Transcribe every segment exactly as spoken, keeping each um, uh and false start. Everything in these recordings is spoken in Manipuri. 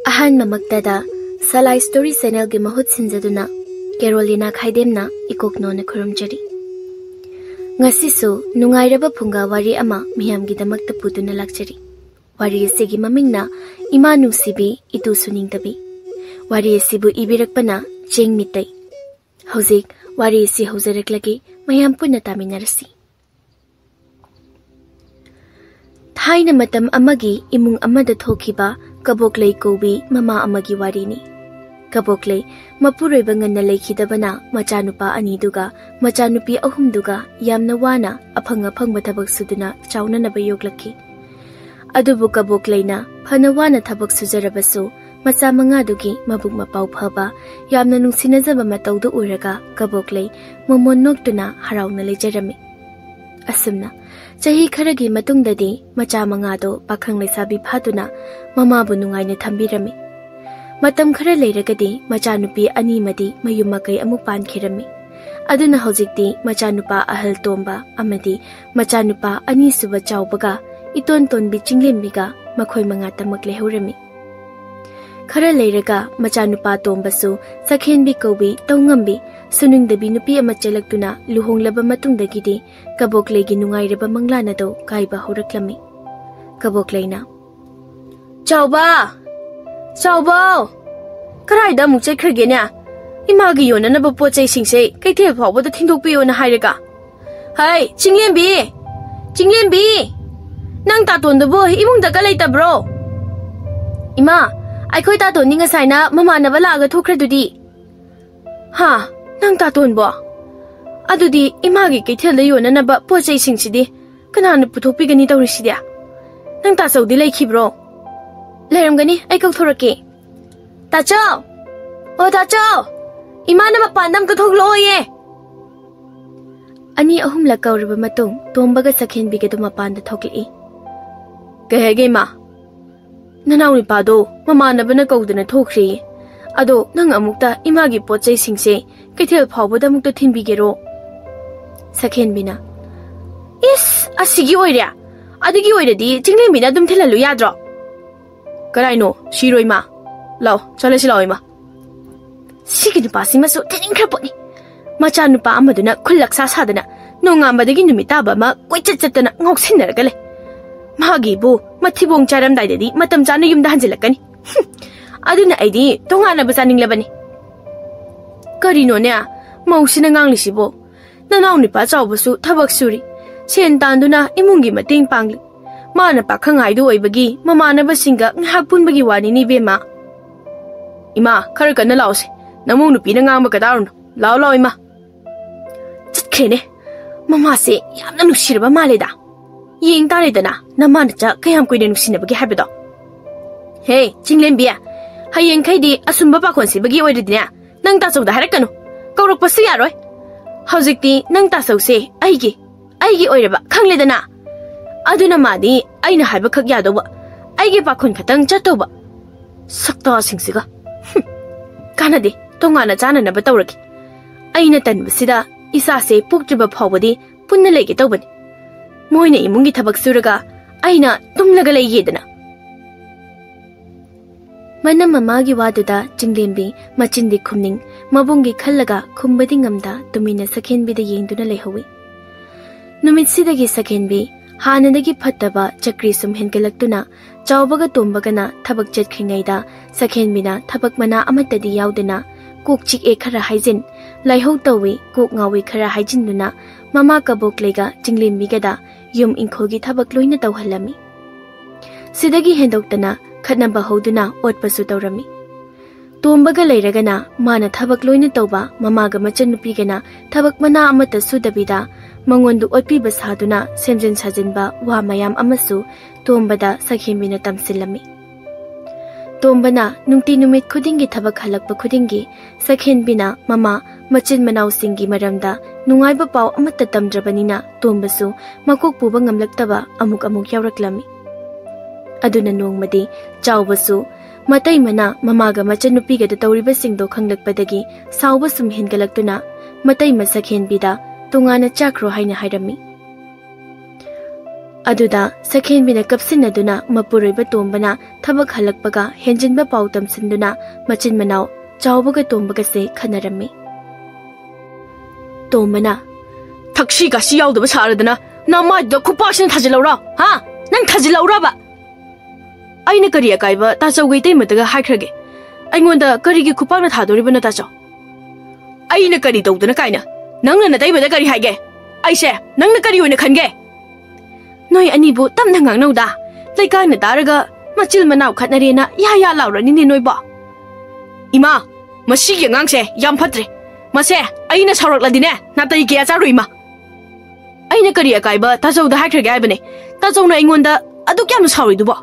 ꯑꯍꯥꯟꯕꯃꯛꯇꯗ ꯁꯂꯥꯏ ꯁ꯭ꯇꯣꯔꯤ ꯆꯦꯅꯦꯜꯒꯤ ꯃꯍꯨꯠ ꯁꯤꯟꯖꯗꯨꯅ ꯀꯦꯔꯣꯂꯤꯅꯥ ꯈꯥꯏꯗꯦꯝꯅ ꯏꯀꯣꯛꯅꯣꯅ ꯈꯨꯔꯨꯝꯖꯔꯤ꯫ ꯉꯁꯤꯁꯨ ꯅꯨꯡꯉꯥꯏꯔꯕ ꯐꯨꯡꯒꯥ ꯋꯥꯔꯤ ꯑꯃ ꯃꯤꯌꯥꯝꯒꯤꯗꯃꯛꯇ ꯄꯨꯗꯨꯅ ꯂꯥꯛꯆꯔꯤ꯫ ꯋꯥꯔꯤ ꯑꯁꯤꯒꯤ ꯃꯃꯤꯡꯅ ꯏꯃꯥ ꯅꯨꯡꯁꯤꯕꯤ, ꯏꯇꯨ ꯁꯨꯅꯤꯡꯗꯕꯤ꯫ ꯋꯥꯔꯤ ꯑꯁꯤꯕꯨ ꯏꯕꯤꯔꯛꯄꯅ ꯆꯦꯡ ꯃꯤꯇꯩ꯫ ꯍꯧꯖꯤꯛ ꯋꯥꯔꯤ ꯑꯁꯤ ꯍꯧꯖꯔꯛꯂꯒꯦ, ꯃꯌꯥꯝ ꯄꯨꯟꯅ ꯇꯥꯃꯤꯟꯅꯔꯁꯤ꯫ ꯊꯥꯏꯅ ꯃꯇꯝ ꯑꯃꯒꯤ ꯏꯃꯨꯡ ꯑꯃꯗ ꯊꯣꯛꯈꯤꯕ ꯀꯕꯣꯛꯂꯩ ꯀꯧꯕꯤ ꯃꯃꯥ ꯑꯃꯒꯤ ꯋꯥꯔꯤꯅꯤ꯫ ꯀꯕꯣꯛꯂꯩ ꯃꯄꯨꯔꯣꯏꯕ ꯉꯟꯅ ꯂꯩꯈꯤꯗꯕꯅ ꯃꯆꯥꯅꯨꯄꯥ ꯑꯅꯤꯗꯨꯒ ꯃꯆꯥꯅꯨꯄꯤ ꯑꯍꯨꯝꯗꯨꯒ ꯌꯥꯝꯅ ꯋꯥꯅ ꯑꯐꯪ ꯑꯐꯪꯕ ꯊꯕꯛ ꯁꯨꯗꯨꯅ ꯆꯥꯎꯅꯅꯕ ꯌꯣꯛꯂꯛꯈꯤ꯫ ꯑꯗꯨꯕꯨ ꯀꯕꯣꯛꯂꯩꯅ ꯐꯅ ꯋꯥꯅ ꯊꯕꯛ ꯁꯨꯖꯔꯕꯁꯨ ꯃꯆꯥ ꯃꯉꯥꯗꯨꯒꯤ ꯃꯕꯨꯛ ꯃꯄꯥꯎ ꯐꯕ, ꯌꯥꯝꯅ ꯅꯨꯡꯁꯤꯅꯖꯕ ꯃꯇꯧꯗꯨ ꯎꯔꯒ ꯀꯕꯣꯛꯂꯩ ꯃꯣꯃꯣꯟ ꯅꯣꯛꯇꯨꯅ ꯍꯔꯥꯎꯅ ꯂꯩꯖꯔꯝꯃꯤ꯫ ꯑꯁꯨꯝꯅ ꯆꯍꯤ ꯈꯔꯒꯤ ꯃꯇꯨꯡꯗꯗꯤ ꯃꯆꯥ ꯃꯉꯥꯗꯣ ꯄꯥꯈꯪ ꯂꯩꯁꯥꯕꯤ ꯐꯥꯗꯨꯅ ꯃꯃꯥꯕꯨ ꯅꯨꯡꯉꯥꯏꯅ ꯊꯝꯕꯤꯔꯝꯃꯤ꯫ ꯃꯇꯝ ꯈꯔ ꯂꯩꯔꯒꯗꯤ ꯃꯆꯥꯅꯨꯄꯤ ꯑꯅꯤꯃꯗꯤ ꯃꯌꯨꯝ ꯃꯀꯩ ꯑꯃꯨꯛ ꯄꯥꯟꯈꯤꯔꯝꯃꯤ꯫ ꯑꯗꯨꯅ ꯍꯧꯖꯤꯛꯇꯤ ꯃꯆꯥꯅꯨꯄꯥ ꯑꯍꯜ ꯇꯣꯝꯕ ꯑꯃꯗꯤ ꯃꯆꯥꯅꯨꯄꯥ ꯑꯅꯤꯁꯨꯕ ꯆꯥꯎꯕꯒ ꯏꯇꯣꯟ ꯇꯣꯟꯕꯤ ꯆꯤꯡꯂꯦꯝꯕꯤꯒ ꯃꯈꯣꯏ ꯃꯉꯥꯇꯃꯛ ꯂꯩꯍꯧꯔꯝꯃꯤ꯫ ꯈꯔ ꯂꯩꯔꯒ ꯃꯆꯥꯅꯨꯄꯥ ꯇꯣꯝꯕꯁꯨ ꯆꯈꯦꯟꯕꯤ ꯀꯧꯕꯤ ꯇꯧꯉꯝꯕꯤ ꯁꯨꯅꯤꯡꯗꯕꯤ ꯅꯨꯄꯤ ꯑꯃ ꯆꯦꯜꯂꯛꯇꯨꯅ ꯂꯨꯍꯣꯡꯂꯕ ꯃꯇꯨꯡꯗꯒꯤꯗꯤ ꯀꯕꯣꯛꯂꯩꯒꯤ ꯅꯨꯡꯉꯥꯏꯔꯕ ꯃꯪꯂꯥꯟ ꯑꯗꯨ ꯀꯥꯏꯕ ꯍꯧꯔꯛꯂꯝꯃꯤ꯫ ꯀꯕꯣꯛꯂꯩꯅ, "ꯆꯥꯎꯕ! ꯆꯥꯎꯕ! ꯀꯗꯥꯏꯗ ꯑꯃꯨꯛ ꯆꯠꯈ꯭ꯔꯒꯦꯅꯦ? ꯏꯃꯥꯒꯤ ꯌꯣꯟꯅꯅꯕ ꯄꯣꯠ ꯆꯩꯁꯤꯡꯁꯦ ꯀꯩꯊꯦꯜ ꯐꯥꯎꯕꯗ ꯊꯤꯟꯗꯣꯛꯄꯤꯌꯣꯅ ꯍꯥꯏꯔꯒ꯫ ꯍꯩ, ꯆꯤꯡꯂꯦꯝꯕꯤ! ꯆꯤꯡꯂꯦꯝꯕꯤ! ꯅꯪ ꯇꯥꯇꯣꯟꯗꯨꯕꯨ ꯏꯃꯨꯡꯗꯒ ꯂꯩꯇꯕ꯭ꯔꯣ?" "ꯏꯃꯥ, ꯑꯩꯈꯣꯏ ꯇꯥꯇꯣꯟꯗꯤ ꯉꯁꯥꯏꯅ ꯃꯃꯥꯟꯅꯕ ꯂꯥꯛꯑꯒ ꯊꯣꯛꯈ꯭ꯔꯗꯨꯗꯤ?" "ꯍꯥ? ꯅꯪ ꯇꯥꯇꯣꯟꯕꯣ? ꯑꯗꯨꯗꯤ ꯏꯃꯥꯒꯤ ꯀꯩꯊꯦꯜꯗ ꯌꯣꯟꯅꯅꯕ ꯄꯣꯠ ꯆꯩꯁꯤꯡꯁꯤꯗꯤ ꯀꯅꯥꯅ ꯄꯨꯊꯣꯛꯄꯤꯒꯅꯤ ꯇꯧꯔꯤꯁꯤꯗꯤ? ꯅꯪ ꯇꯥꯆꯧꯗꯤ ꯂꯩꯈꯤꯕ꯭ꯔꯣ?" "ꯂꯩꯔꯝꯒꯅꯤ, ꯑꯩ ꯀꯧꯊꯣꯔꯛꯀꯦ꯫ ꯇꯥꯆꯧ! ꯑꯣ ꯇꯥꯆꯧ! ꯏꯃꯥꯅ ꯃꯄꯥꯟꯗ ꯑꯝꯇ ꯊꯣꯛꯂꯛꯑꯣꯌꯦ!" ꯑꯅꯤ ꯑꯍꯨꯝꯂꯛ ꯀꯧꯔꯕ ꯃꯇꯨꯡ ꯇꯣꯝꯕꯒ ꯁꯈꯦꯟꯕꯤꯒꯗꯨ ꯃꯄꯥꯟꯗ ꯊꯣꯛꯂꯛꯏ꯫ "ꯀꯩ ꯍꯥꯏꯒꯦ ꯏꯃꯥ?" "ꯅꯅꯥꯎ ꯅꯨꯄꯥꯗꯣ ꯃꯃꯥꯟꯅꯕꯅ ꯀꯧꯗꯅ ꯊꯣꯛꯈ꯭ꯔꯦꯌꯦ꯫ ꯑꯗꯣ ꯅꯪ ꯑꯃꯨꯛꯇ ꯏꯃꯥꯒꯤ ꯄꯣꯠ ꯆꯩꯁꯤꯡꯁꯦ ꯀꯩꯊꯦꯜ ꯐꯥꯎꯕꯗ ꯑꯃꯨꯛꯇ ꯊꯤꯟꯕꯤꯒꯦꯔꯣ?" ꯁꯈꯦꯟꯕꯤꯅ, "ꯏꯁ, ꯑꯁꯤꯒꯤ ꯑꯣꯏꯔꯦ? ꯑꯗꯨꯒꯤ ꯑꯣꯏꯔꯗꯤ ꯆꯤꯡꯂꯦꯝꯕꯤꯅ ꯑꯗꯨꯝ ꯊꯤꯜꯍꯜꯂꯨ ꯌꯥꯗ꯭ꯔꯣ?" "ꯀꯔꯥꯏꯅꯣ? ꯁꯤꯔꯣꯏ ꯃꯥ?" ꯂꯥꯛꯑꯣ, ꯆꯠꯂꯁꯤ ꯂꯥꯛꯑꯣ, ꯏꯃꯥ꯫ ꯁꯤꯒꯤ ꯅꯨꯄꯥꯁꯤꯃꯁꯨ ꯊꯤꯅꯤꯡꯈ꯭ꯔ ꯄꯣꯠꯅꯤ꯫ ꯃꯆꯥꯅꯨꯄꯥ ꯑꯃꯗꯨꯅ ꯈꯨꯜꯂꯛꯁꯥ ꯁꯥꯗꯅ ꯅꯣꯡꯉꯥꯟꯕꯗꯒꯤ ꯅꯨꯃꯤꯠ ꯇꯥꯕ ꯑꯃ ꯀꯣꯏꯆꯠ ꯆꯠꯇꯅ ꯉꯥꯎꯁꯤꯟꯅꯔꯒ ꯂꯩ꯫ ꯃꯥꯒꯤꯕꯨ ꯃꯊꯤꯕꯣꯡ ꯆꯥꯔꯝꯗꯥꯏꯗꯗꯤ ꯃꯇꯝ ꯆꯥꯅ ꯌꯨꯝꯗ ꯍꯟꯖꯤꯜꯂꯛꯀꯅꯤ꯫ ꯍꯨꯝ, ꯑꯗꯨꯅ ꯑꯩꯗꯤ ꯇꯣꯉꯥꯟꯅꯕ ꯆꯥꯅꯤꯡꯂꯕꯅꯤ꯫ ꯀꯔꯤꯅꯣꯅꯦ, ꯃꯧꯁꯤꯅ ꯉꯥꯡꯂꯤꯁꯤꯕꯣ? ꯅꯅꯥꯎ ꯅꯨꯄꯥ ꯆꯥꯎꯕꯁꯨ ꯊꯕꯛ ꯁꯨꯔꯤ, ꯁꯦꯟ ꯇꯥꯟꯗꯨꯅ ꯏꯃꯨꯡꯒꯤ ꯃꯇꯦꯡ ꯄꯥꯡꯂꯤ꯫ ꯃꯥꯅ ꯄꯥꯈꯪ ꯍꯥꯏꯗꯨ ꯑꯣꯏꯕꯒꯤ ꯃꯃꯥꯟꯅꯕꯁꯤꯡꯒ ꯉꯥꯏꯍꯥꯛ ꯄꯨꯟꯕꯒꯤ ꯋꯥꯅꯤꯅꯦ, ꯏꯕꯦꯝꯃ꯫ ꯏꯃꯥ, ꯈꯔ ꯀꯟꯅ ꯂꯥꯎꯁꯦ꯫ ꯅꯃꯧ ꯅꯨꯄꯤꯅ ꯉꯥꯡꯕ ꯀꯗꯥꯔꯨꯅꯨ꯫ ꯂꯥꯎ, ꯂꯥꯎ, ꯏꯃꯥ꯫ ꯆꯠꯈ꯭ꯔꯦꯅꯦ꯫ ꯃꯃꯥꯁꯦ ꯌꯥꯝꯅ ꯅꯨꯡꯁꯤꯔꯕ ꯃꯥꯜꯂꯦꯗ꯫ ꯌꯦꯡ ꯇꯥꯔꯦꯗꯅ, ꯅꯃꯥ ꯅꯆꯥ ꯀꯌꯥꯝ ꯀꯨꯏꯅ ꯅꯨꯡꯁꯤꯅꯕꯒꯦ ꯍꯥꯏꯕꯗꯣ꯫ ꯍꯦ, ꯆꯤꯡꯂꯦꯝꯕꯤ, ꯍꯌꯦꯡꯈꯩꯗꯤ ꯑꯁꯨꯝꯕ ꯄꯥꯈꯣꯟ ꯁꯤꯕꯒꯤ ꯑꯣꯏꯔꯗꯤꯅꯦ, ꯅꯪ ꯇꯥꯆꯧꯗ ꯍꯥꯏꯔꯛꯀꯅꯨ꯫ ꯀꯧꯔꯛꯄꯁꯨ ꯌꯥꯔꯣꯏ꯫ ꯍꯧꯖꯤꯛꯇꯤ ꯅꯪ ꯇꯥꯆꯧꯁꯦ ꯑꯩꯒꯤ, ꯑꯩꯒꯤ ꯑꯣꯏꯔꯕ ꯈꯪꯂꯦꯗꯅ꯫ ꯑꯗꯨꯅ ꯃꯥꯗꯤ ꯑꯩꯅ ꯍꯥꯏꯕꯈꯛ ꯌꯥꯗꯧꯕ, ꯑꯩꯒꯤ ꯄꯥꯈꯣꯟ ꯈꯛꯇꯪ ꯆꯠꯇꯧꯕ꯫ ꯁꯛꯇꯥꯁꯤꯡꯁꯤꯒ꯫ ꯍꯨꯝ, ꯀꯥꯟꯅꯗꯦ, ꯇꯣꯉꯥꯟꯅ ꯆꯥꯅꯅꯕ ꯇꯧꯔꯒꯦ꯫ ꯑꯩꯅ ꯇꯟꯕꯁꯤꯗ ꯏꯆꯥꯁꯦ ꯄꯣꯛꯇ꯭ꯔꯤꯕ ꯐꯥꯎꯕꯗꯤ ꯄꯨꯟꯅ ꯂꯩꯒꯦ ꯇꯧꯕꯅꯤ꯫ ꯃꯣꯏꯅ ꯏꯃꯨꯡꯒꯤ ꯊꯕꯛ ꯁꯨꯔꯒ ꯑꯩꯅ ꯇꯨꯝꯂꯒ ꯂꯩꯒꯦꯗꯅ꯫ ꯃꯅꯝ ꯃꯃꯥꯒꯤ ꯋꯥꯗꯨꯗ ꯆꯤꯡꯂꯦꯝꯕꯤ ꯃꯆꯤꯟꯗꯤ ꯈꯨꯝꯅꯤꯡ, ꯃꯕꯨꯡꯒꯤ ꯈꯜꯂꯒ ꯈꯨꯝꯕꯗꯤ ꯉꯝꯗ ꯇꯨꯃꯤꯟꯅ ꯁꯛꯍꯦꯟꯕꯤꯗ ꯌꯦꯡꯗꯨꯅ ꯂꯩꯍꯧꯏ꯫ ꯅꯨꯃꯤꯠꯁꯤꯗꯒꯤ ꯁꯛꯍꯦꯟꯕꯤ ꯍꯥꯟꯅꯗꯒꯤ ꯐꯠꯇꯕ ꯆꯀ꯭ꯔꯤ ꯁꯨꯝ ꯍꯦꯟꯒꯠꯂꯛꯇꯨꯅ ꯆꯥꯎꯕꯒ ꯇꯣꯝꯕꯒꯅ ꯊꯕꯛ ꯆꯠꯈ꯭ꯔꯤꯉꯩꯗ ꯁꯛꯍꯦꯟꯕꯤꯅ ꯊꯕꯛ ꯃꯅꯥ ꯑꯃꯠꯇꯗꯤ ꯌꯥꯎꯗꯅ ꯀꯣꯛ ꯆꯤꯛꯑꯦ ꯈꯔ ꯍꯥꯏꯖꯤꯟ, ꯂꯥꯏꯍꯧ ꯇꯧꯏ, ꯀꯣꯛ ꯉꯥꯎꯏ ꯈꯔ ꯍꯥꯏꯖꯤꯟꯗꯨꯅ ꯃꯃꯥ ꯀꯕꯣꯛꯂꯩꯒ ꯆꯤꯡꯂꯦꯝꯕꯤꯒꯗ ꯌꯨꯝ ꯏꯪꯈꯣꯜꯒꯤ ꯊꯕꯛ ꯂꯣꯏꯅ ꯇꯧꯍꯜꯂꯝꯃꯤ꯫ ꯁꯤꯗꯒꯤ ꯍꯦꯟꯗꯣꯛꯇꯅ ꯈꯠꯅꯕ ꯍꯧꯗꯨꯅ ꯑꯣꯠꯄꯁꯨ ꯇꯧꯔꯝꯃꯤ꯫ ꯇꯣꯝꯕꯒ ꯂꯩꯔꯒꯅ ꯃꯥꯅ ꯊꯕꯛ ꯂꯣꯏꯅ ꯇꯧꯕ, ꯃꯃꯥꯒ ꯃꯆꯟꯅꯨꯄꯤꯒꯅ ꯊꯕꯛ ꯃꯅꯥ ꯑꯃꯠꯇ ꯁꯨꯗꯕꯤꯗ ꯃꯉꯣꯟꯗ ꯑꯣꯠꯄꯤꯕ ꯁꯥꯗꯨꯅ ꯁꯦꯝꯖꯤꯟ ꯁꯥꯖꯤꯟꯕ ꯋꯥ ꯃꯌꯥꯝ ꯑꯃꯁꯨ ꯇꯣꯝꯕꯗ ꯁꯛꯍꯦꯟꯕꯤꯅ ꯇꯝꯁꯤꯜꯂꯝꯃꯤ꯫ ꯇꯣꯝꯕꯅ ꯅꯨꯡꯇꯤ ꯅꯨꯃꯤꯠ ꯈꯨꯗꯤꯡꯒꯤ ꯊꯕꯛ ꯍꯜꯂꯛꯄ ꯈꯨꯗꯤꯡꯒꯤ ꯁꯛꯍꯦꯟꯕꯤꯅ ꯃꯃꯥ ꯃꯆꯤꯟ ꯃꯅꯥꯎꯁꯤꯡꯒꯤ ꯃꯔꯝꯗ ꯅꯨꯡꯉꯥꯏꯕ ꯄꯥꯎ ꯑꯃꯠꯇ ꯇꯝꯗ꯭ꯔꯕꯅꯤꯅ ꯇꯣꯝꯕꯁꯨ ꯃꯀꯣꯛ ꯄꯨꯕ ꯉꯝꯂꯛꯇꯕ ꯑꯃꯨꯛ ꯑꯃꯨꯛ ꯌꯥꯎꯔꯛꯂꯝꯃꯤ꯫ ꯑꯗꯨꯅ ꯅꯣꯡꯃꯗꯤ ꯆꯥꯎꯕꯁꯨ ꯃꯇꯩꯃꯅ ꯃꯃꯥꯒ ꯃꯆꯟꯅꯨꯄꯤꯒꯗ ꯇꯧꯔꯤꯕꯁꯤꯡꯗꯣ ꯈꯪꯂꯛꯄꯗꯒꯤ ꯁꯥꯎꯕ ꯁꯨꯝ ꯍꯦꯟꯒꯠꯂꯛꯇꯨꯅ ꯃꯇꯩꯃ ꯁꯛꯍꯦꯟꯕꯤꯗ ꯇꯣꯉꯥꯟꯅ ꯆꯥꯈ꯭ꯔꯣ ꯍꯥꯏꯅ ꯍꯥꯏꯔꯝꯃꯤ꯫ ꯑꯗꯨꯗ ꯁꯛꯍꯦꯟꯕꯤꯅ ꯀꯞꯁꯤꯟꯅꯗꯨꯅ ꯃꯄꯨꯔꯣꯏꯕ ꯇꯣꯝꯕꯅ ꯊꯕꯛ ꯍꯜꯂꯛꯄꯒ ꯍꯦꯟꯖꯤꯟꯕ ꯄꯥꯎ ꯇꯝꯁꯤꯟꯗꯨꯅ ꯃꯆꯤꯟ ꯃꯅꯥꯎ ꯆꯥꯎꯕꯒ ꯇꯣꯝꯕꯒꯁꯦ ꯈꯟꯅꯔꯝꯃꯤ꯫ ꯇꯣꯝꯕꯅ, "ꯊꯛꯁꯤ ꯈꯥꯁꯤ ꯌꯥꯎꯗꯕ ꯁꯥꯔꯗꯅ ꯅꯃꯥꯏꯗꯨꯗ ꯈꯨꯄꯥꯛꯁꯤꯅ ꯊꯥꯖꯤꯜꯂꯧꯔꯣ, ꯍꯥ? ꯅꯪ ꯊꯥꯖꯤꯜꯂꯧꯔꯕ?" "ꯑꯩꯅ ꯀꯔꯤ ꯑꯀꯥꯏꯕ ꯇꯥꯆꯧꯒ ꯏꯇꯩꯃꯗꯒ ꯍꯥꯏꯈ꯭ꯔꯒꯦ? ꯑꯩꯉꯣꯟꯗ ꯀꯔꯤꯒꯤ ꯈꯨꯄꯥꯛꯅ ꯊꯥꯗꯣꯔꯤꯕꯅꯣ, ꯇꯥꯆꯧ?" "ꯑꯩꯅ ꯀꯔꯤ ꯇꯧꯗꯅ ꯀꯥꯏꯅ? ꯅꯪꯅ ꯅꯇꯩꯃꯗ ꯀꯔꯤ ꯍꯥꯏꯒꯦ? ꯑꯩꯁꯦ ꯅꯪꯅ ꯀꯔꯤ ꯑꯣꯏꯅ ꯈꯟꯒꯦ?" "ꯅꯣꯏ ꯑꯅꯤꯕꯨ ꯇꯞꯅ ꯉꯥꯡꯅꯧꯗ꯫ ꯂꯩꯀꯥꯏꯅ ꯇꯥꯔꯒ ꯃꯆꯤꯜ ꯃꯅꯥꯎ ꯈꯠꯅꯔꯦꯅ ꯌꯥ ꯌꯥ ꯂꯥꯎꯔꯅꯤꯅꯦ ꯅꯣꯏꯕꯣ꯫" "ꯏꯃꯥ, ꯃꯁꯤꯒꯤ ꯑꯉꯥꯡꯁꯦ ꯌꯥꯝ ꯐꯠꯇ꯭ꯔꯦ꯫ ꯃꯁꯦ ꯑꯩꯅ ꯁꯥꯎꯔꯛꯂꯗꯤꯅꯦ, ꯅꯥꯇꯩ ꯀꯌꯥ ꯆꯥꯔꯣꯏ, ꯏꯃꯥ꯫" "ꯑꯩꯅ ꯀꯔꯤ ꯑꯀꯥꯏꯕ ꯇꯥꯆꯧꯗ ꯍꯥꯏꯈ꯭ꯔꯒꯦ ꯍꯥꯏꯕꯅꯦ? ꯇꯥꯆꯧꯅ ꯑꯩꯉꯣꯟꯗ ꯑꯗꯨꯛ ꯌꯥꯝꯅ ꯁꯥꯎꯔꯤꯗꯨꯕꯣ?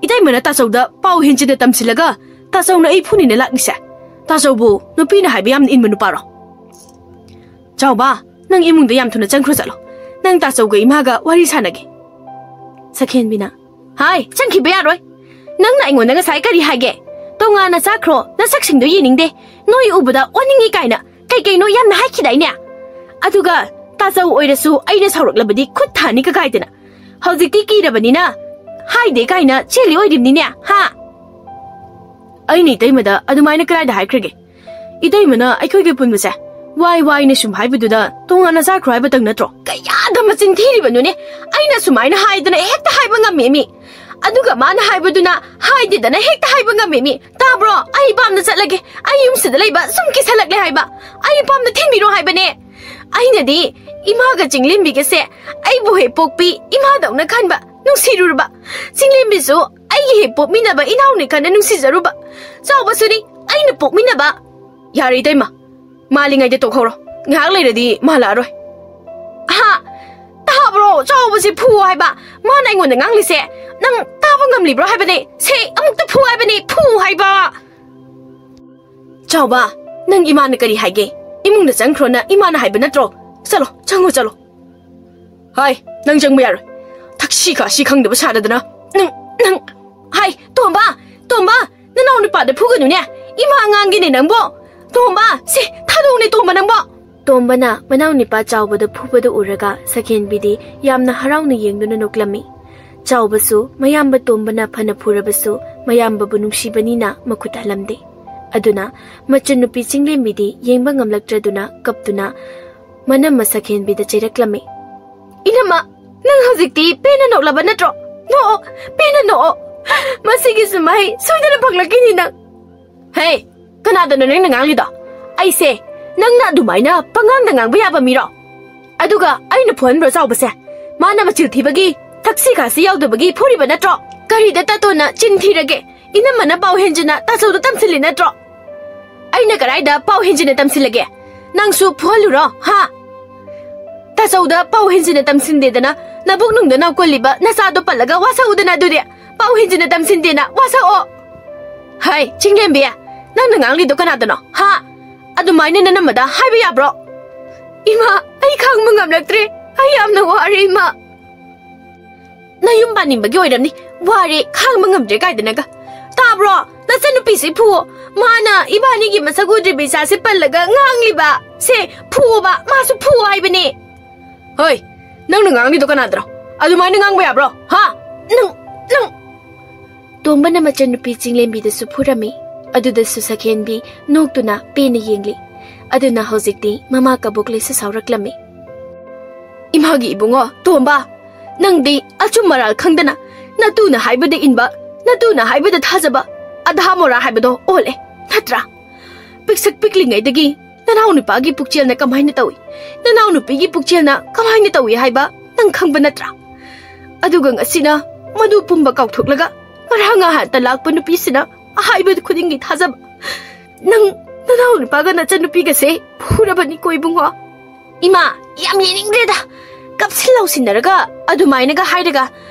ꯏꯇꯩꯃꯅ ꯇꯥꯆꯧꯗ ꯄꯥꯎ ꯍꯦꯟꯖꯤꯟꯅ ꯇꯝꯁꯤꯜꯂꯒ ꯇꯥꯆꯧꯅ ꯑꯩ ꯐꯨꯅꯤꯅ ꯂꯥꯛꯂꯤꯁꯦ꯫ ꯇꯥꯆꯧꯕꯨ ꯅꯨꯄꯤꯅ ꯍꯥꯏꯕ ꯌꯥꯝꯅ ꯏꯟꯕ ꯅꯨꯄꯥꯔꯣ?" "ꯆꯥꯎꯕ, ꯅꯪ ꯏꯃꯨꯡꯗ ꯌꯥꯝ ꯊꯨꯅ ꯆꯪꯈ꯭ꯔꯣ ꯆꯠꯂꯣ꯫ ꯅꯪ ꯇꯥꯆꯧꯒ ꯏꯃꯥꯒ ꯋꯥꯔꯤ ꯁꯥꯟꯅꯒꯦ꯫" ꯁꯈꯦꯟꯕꯤꯅ, "ꯍꯥꯏ, ꯆꯪꯈꯤꯕ ꯌꯥꯔꯣꯏ꯫ ꯅꯪꯅ ꯑꯩꯉꯣꯟꯗ ꯉꯁꯥꯏ ꯀꯔꯤ ꯍꯥꯏꯒꯦ? ꯇꯣꯉꯥꯟꯅ ꯆꯥꯈ꯭ꯔꯣ, ꯅꯁꯛꯁꯤꯡꯗꯣ ꯌꯦꯡꯅꯤꯡꯗꯦ꯫ ꯅꯣꯏ ꯎꯕꯗ ꯑꯣꯟꯅꯤꯡꯉꯤ ꯀꯥꯏꯅ ꯀꯩ ꯀꯩꯅꯣ ꯌꯥꯝꯅ ꯍꯥꯏꯈꯤꯗꯥꯏꯅꯦ? ꯑꯗꯨꯒ ꯇꯥꯆꯧ ꯑꯣꯏꯔꯁꯨ ꯑꯩꯅ ꯁꯥꯎꯔꯛꯂꯕꯗꯤ ꯈꯨꯠ ꯊꯥꯅꯤ ꯀꯀꯥꯏꯗꯅ꯫ ꯍꯧꯖꯤꯛꯇꯤ ꯀꯤꯔꯕꯅꯤꯅ ꯍꯥꯏꯗꯦ ꯀꯥꯏꯅ ꯆꯦꯜꯂꯤ ꯑꯣꯏꯔꯤꯕꯅꯤꯅꯦ, ꯍꯥ?" "ꯑꯩꯅ ꯏꯇꯩꯃꯗ ꯑꯗꯨꯃꯥꯏꯅ ꯀꯗꯥꯏꯗ ꯍꯥꯏꯈ꯭ꯔꯒꯦ? ꯏꯇꯩꯃꯅ ꯑꯩꯈꯣꯏꯒꯤ ꯄꯨꯟꯕꯁꯦ ꯋꯥꯏ ꯋꯥꯏꯅ ꯁꯨꯝ ꯍꯥꯏꯕꯗꯨꯗ ꯇꯣꯉꯥꯟꯅ ꯆꯥꯈ꯭ꯔꯣ ꯍꯥꯏꯕꯇꯪ ꯅꯠꯇ꯭ꯔꯣ?" "ꯀꯌꯥꯗ ꯃꯆꯤꯟ ꯊꯤꯔꯤꯕꯅꯣꯅꯦ! ꯑꯩꯅ ꯁꯨꯃꯥꯏꯅ ꯍꯥꯏꯗꯅ ꯍꯦꯛꯇ ꯍꯥꯏꯕ ꯉꯝꯃꯦ ꯃꯤ, ꯑꯗꯨꯒ ꯃꯥꯅ ꯍꯥꯏꯕꯗꯨꯅ ꯍꯥꯏꯗꯦꯗꯅ ꯍꯦꯛꯇ ꯍꯥꯏꯕ ꯉꯝꯃꯦ ꯃꯤ꯫ ꯇꯥꯕ꯭ꯔꯣ? ꯑꯩ ꯄꯥꯝꯅ ꯆꯠꯂꯒꯦ꯫ ꯑꯩ ꯌꯨꯝꯁꯤꯗ ꯂꯩꯕ ꯁꯨꯝ ꯀꯤꯁꯜꯂꯛꯂꯦ ꯍꯥꯏꯕ꯫ ꯑꯩ ꯄꯥꯝꯅ ꯊꯤꯟꯕꯤꯔꯣ ꯍꯥꯏꯕꯅꯦ꯫ ꯑꯩꯅꯗꯤ ꯏꯃꯥꯒ ꯆꯤꯡꯂꯦꯝꯕꯤꯒꯁꯦ ꯑꯩꯕꯨ ꯍꯦꯛ ꯄꯣꯛꯄꯤ ꯏꯃꯥꯗꯧꯅ ꯈꯟꯕ, ꯅꯨꯡꯁꯤꯔꯨꯔꯕ꯫ ꯆꯤꯡꯂꯦꯝꯕꯤꯁꯨ ꯑꯩꯒꯤ ꯍꯦꯛ ꯄꯣꯛꯃꯤꯟꯅꯕ ꯏꯅꯥꯎꯅꯤ ꯈꯟꯅ ꯅꯨꯡꯁꯤꯖꯔꯨꯕ꯫ ꯆꯥꯎꯕꯁꯨꯅꯤ ꯑꯩꯅ ꯄꯣꯛꯃꯤꯟꯅꯕ꯫" "ꯌꯥꯔꯦ ꯏꯇꯩꯃ, ꯃꯥꯜꯂꯤꯉꯩꯗ ꯇꯣꯛꯍꯧꯔꯣ꯫ ꯉꯥꯏꯍꯥꯛ ꯂꯩꯔꯗꯤ ꯃꯥ ꯂꯥꯛꯑꯔꯣꯏ꯫" "ꯍꯥ? ꯇꯥꯕ꯭ꯔꯣ? ꯆꯥꯎꯕꯁꯦ ꯐꯨꯋꯣ ꯍꯥꯏꯕ꯫ ꯃꯥꯅ ꯑꯩꯉꯣꯟꯗ ꯉꯥꯡꯂꯤꯁꯦ ꯅꯪ ꯇꯥꯕ ꯉꯝꯂꯤꯕ꯭ꯔꯣ ꯍꯥꯏꯕꯅꯦ꯫ ꯁꯦ, ꯑꯃꯨꯛꯇ ꯐꯨ ꯍꯥꯏꯕꯅꯦ, ꯐꯨ ꯍꯥꯏꯕ!" "ꯆꯥꯎꯕ, ꯅꯪ ꯏꯃꯥꯅ ꯀꯔꯤ ꯍꯥꯏꯒꯦ? ꯏꯃꯨꯡꯗ ꯆꯪꯈ꯭ꯔꯣꯅ ꯏꯃꯥꯅ ꯍꯥꯏꯕ ꯅꯠꯇ꯭ꯔꯣ? ꯆꯠꯂꯣ, ꯆꯪꯉꯣ, ꯆꯠꯂꯣ꯫" "ꯍꯥꯏ, ꯅꯪ ꯆꯪꯕ ꯌꯥꯔꯣꯏ꯫ ꯊꯛꯁꯤ ꯈꯥꯁꯤ ꯈꯪꯗꯕ ꯁꯥꯗꯗꯅ꯫ ꯅꯪ, ꯅꯪ, ꯍꯥꯏ, ꯇꯣꯝꯕ, ꯇꯣꯝꯕ, ꯅꯅꯥꯎ ꯅꯨꯄꯥꯗ ꯐꯨꯒꯅꯨꯅꯦ꯫ ꯏꯃꯥ ꯑꯉꯥꯡꯒꯤꯅꯦ ꯅꯪꯕꯣ꯫ ꯇꯣꯝꯕ, ꯁꯦ, ꯊꯥꯗꯣꯛꯎꯅꯦ ꯇꯣꯝꯕ ꯅꯪꯕꯣ꯫" ꯇꯣꯝꯕꯅ ꯃꯅꯥꯎ ꯅꯨꯄꯥ ꯆꯥꯎꯕꯗ ꯐꯨꯕꯗꯨ ꯎꯔꯒ ꯁꯈꯦꯟꯕꯤꯗꯤ ꯌꯥꯝꯅ ꯍꯔꯥꯎꯅ ꯌꯦꯡꯗꯨꯅ ꯅꯣꯛꯂꯝꯃꯤ꯫ ꯆꯥꯎꯕꯁꯨ ꯃꯌꯥꯝꯕ ꯇꯣꯝꯕꯅ ꯐꯅ ꯐꯨꯔꯕꯁꯨ ꯃꯌꯥꯝꯕꯕꯨ ꯅꯨꯡꯁꯤꯕꯅꯤꯅ ꯃꯈꯨꯠ ꯍꯜꯂꯝꯗꯦ꯫ ꯑꯗꯨꯅ ꯃꯆꯟꯅꯨꯄꯤ ꯆꯤꯡꯂꯦꯝꯕꯤꯗꯤ ꯌꯦꯡꯕ ꯉꯝꯂꯛꯇ꯭ꯔꯗꯨꯅ ꯀꯞꯇꯨꯅ ꯃꯅꯝꯃ ꯁꯈꯦꯟꯕꯤꯗ ꯆꯩꯔꯛꯂꯝꯃꯤ꯫ "ꯏꯅꯝꯃ, ꯅꯪ ꯍꯧꯖꯤꯛꯇꯤ ꯄꯦꯟꯅ ꯅꯣꯛꯂꯕ ꯅꯠꯇ꯭ꯔꯣ? ꯅꯣꯛꯑꯣ, ꯄꯦꯟꯅ ꯅꯣꯛꯑꯣ꯫ ꯃꯁꯤꯒꯤꯁꯨ ꯃꯍꯩ ꯁꯣꯏꯗꯅ ꯐꯪꯂꯛꯈꯤꯅꯤ ꯅꯪ꯫" "ꯍꯦ, ꯀꯅꯥꯗꯅꯣ ꯅꯪꯅ ꯉꯥꯡꯂꯤꯗꯣ? ꯑꯩꯁꯦ ꯅꯪꯅ ꯑꯗꯨꯃꯥꯏꯅ ꯄꯉꯥꯡꯗ ꯉꯥꯡꯕ ꯌꯥꯕ ꯃꯤꯔꯣ? ꯑꯗꯨꯒ ꯑꯩꯅ ꯐꯨꯍꯟꯕ꯭ꯔꯣ ꯆꯥꯎꯕꯁꯦ? ꯃꯥꯅ ꯃꯆꯤꯜ ꯊꯤꯕꯒꯤ, ꯊꯛꯁꯤ ꯈꯥꯁꯤ ꯌꯥꯎꯗꯕꯒꯤ ꯐꯨꯔꯤꯕ ꯅꯠꯇ꯭ꯔꯣ?" "ꯀꯔꯤꯗ ꯇꯥꯇꯣꯟꯅ ꯆꯤꯟ ꯊꯤꯔꯒꯦ? ꯏꯅꯝꯃꯅ ꯄꯥꯎ ꯍꯦꯟꯖꯤꯟꯅ ꯇꯥꯆꯧꯗ ꯇꯝꯁꯤꯜꯂꯤ ꯅꯠꯇ꯭ꯔꯣ?" "ꯑꯩꯅ ꯀꯗꯥꯏꯗ ꯄꯥꯎ ꯍꯦꯟꯖꯤꯟꯅ ꯇꯝꯁꯤꯜꯂꯒꯦ? ꯅꯪꯁꯨ ꯐꯨꯍꯜꯂꯨꯔꯣ, ꯍꯥ?" "ꯇꯥꯆꯧꯗ ꯄꯥꯎ ꯍꯦꯟꯖꯤꯟꯅ ꯇꯝꯁꯤꯟꯗꯦꯗꯅ ꯅꯕꯨꯛ ꯅꯨꯡꯗ ꯅꯧꯀꯣꯜꯂꯤꯕ ꯅꯆꯥꯗꯣ ꯄꯜꯂꯒ ꯋꯥꯁꯛꯎꯗꯅ ꯑꯗꯨꯗꯤ꯫ ꯄꯥꯎ ꯍꯦꯟꯖꯤꯟꯅ ꯇꯝꯁꯤꯟꯗꯦꯅ ꯋꯥꯁꯛꯑꯣ꯫" "ꯍꯩ, ꯆꯤꯡꯂꯦꯝꯕꯤ, ꯅꯪꯅ ꯉꯥꯡꯂꯤꯗꯣ ꯀꯅꯥꯗꯅꯣ, ꯍꯥ? ꯑꯗꯨꯃꯥꯏꯅ ꯅꯅꯝꯃꯗ ꯍꯥꯏꯕ ꯌꯥꯕ꯭ꯔꯣ?" "ꯏꯃꯥ, ꯑꯩ ꯈꯥꯡꯕ ꯉꯝꯂꯛꯇ꯭ꯔꯦ꯫ ꯑꯩ ꯌꯥꯝꯅ ꯋꯥꯔꯦ, ꯏꯃꯥ꯫" "ꯅꯌꯨꯝ ꯄꯥꯅꯤꯡꯕꯒꯤ ꯑꯣꯏꯔꯝꯅꯤ, ꯋꯥꯔꯦ, ꯈꯥꯡꯕ ꯉꯝꯗ꯭ꯔꯦ ꯀꯥꯏꯗꯅꯒ꯫ ꯇꯥꯕ꯭ꯔꯣ? ꯅꯆꯟꯅꯨꯄꯤꯁꯦ ꯐꯨꯑꯣ꯫ ꯃꯥꯅ ꯏꯕꯥꯅꯤꯒꯤ ꯃꯁꯛ ꯎꯗ꯭ꯔꯤꯕ ꯏꯆꯥꯁꯦ ꯄꯜꯂꯒ ꯉꯥꯡꯂꯤꯕ꯫ ꯁꯦ, ꯐꯨꯑꯣꯕ, ꯃꯥꯁꯨ ꯐꯨꯑꯣ ꯍꯥꯏꯕꯅꯦ꯫" "ꯍꯣꯏ, ꯅꯪꯅ ꯉꯥꯡꯂꯤꯗꯣ ꯀꯅꯥꯗ꯭ꯔꯣ? ꯑꯗꯨꯃꯥꯏꯅ ꯉꯥꯡꯕ ꯌꯥꯕ꯭ꯔꯣ? ꯍꯥ? ꯅꯪ, ꯅꯪ!" ꯇꯣꯝꯕꯅ ꯃꯆꯟꯅꯨꯄꯤ ꯆꯤꯡꯂꯦꯝꯕꯤꯗꯁꯨ ꯐꯨꯔꯝꯃꯤ꯫ ꯑꯗꯨꯗꯁꯨ ꯁꯈꯦꯟꯕꯤ ꯅꯣꯛꯇꯨꯅ ꯄꯦꯟꯅ ꯌꯦꯡꯂꯤ꯫ ꯑꯗꯨꯅ ꯍꯧꯖꯤꯛꯇꯤ ꯃꯃꯥ ꯀꯕꯣꯛꯂꯩꯁꯨ ꯁꯥꯎꯔꯛꯂꯝꯃꯤ꯫ "ꯏꯃꯥꯒꯤ ꯏꯕꯨꯡꯉꯣ, ꯇꯣꯝꯕ, ꯅꯪꯗꯤ ꯑꯆꯨꯝ ꯑꯔꯥꯜ ꯈꯪꯗꯅ ꯅꯇꯨꯅ ꯍꯥꯏꯕꯗ ꯏꯟꯕ, ꯅꯇꯨꯅ ꯍꯥꯏꯕꯗ ꯊꯥꯖꯕ, ꯑꯙꯥ ꯃꯣꯔꯥ ꯍꯥꯏꯕꯗꯣ ꯑꯣꯜꯂꯦ, ꯅꯠꯇ꯭ꯔꯥ? ꯄꯤꯛꯁꯛ ꯄꯤꯛꯂꯤꯉꯩꯗꯒꯤ ꯅꯅꯥꯎ ꯅꯨꯄꯥꯒꯤ ꯄꯨꯛꯆꯦꯜꯅ ꯀꯃꯥꯏꯅ ꯇꯧꯏ, ꯅꯅꯥꯎ ꯅꯨꯄꯤꯒꯤ ꯄꯨꯛꯆꯦꯜꯅ ꯀꯃꯥꯏꯅ ꯇꯧꯏ ꯍꯥꯏꯕ ꯅꯪ ꯈꯪꯕ ꯅꯠꯇ꯭ꯔꯥ? ꯑꯗꯨꯒ ꯉꯁꯤꯅ ꯃꯗꯨ ꯄꯨꯝꯕ ꯀꯥꯎꯊꯣꯛꯂꯒ ꯉꯔꯥꯡ ꯉꯍꯥꯟꯇ ꯂꯥꯛꯄ ꯅꯨꯄꯤꯁꯤꯅ ꯑꯍꯥꯏꯕ ꯈꯨꯗꯤꯡꯒꯤ ꯊꯥꯖꯕ꯫ ꯅꯪ ꯅꯅꯥꯎ ꯅꯨꯄꯥꯒ ꯅꯆꯟꯅꯨꯄꯤꯒꯁꯦ ꯐꯨꯔꯕꯅꯤꯀꯣ ꯏꯕꯨꯡꯉꯣ꯫" "ꯏꯃꯥ, ꯌꯥꯝ ꯌꯦꯡꯅꯤꯡꯗ꯭ꯔꯦꯗ꯫ ꯀꯞꯁꯤꯟ ꯂꯥꯎꯁꯤꯟꯅꯔꯒ ꯑꯗꯨꯃꯥꯏꯅꯒ ꯍꯥꯏꯔꯒ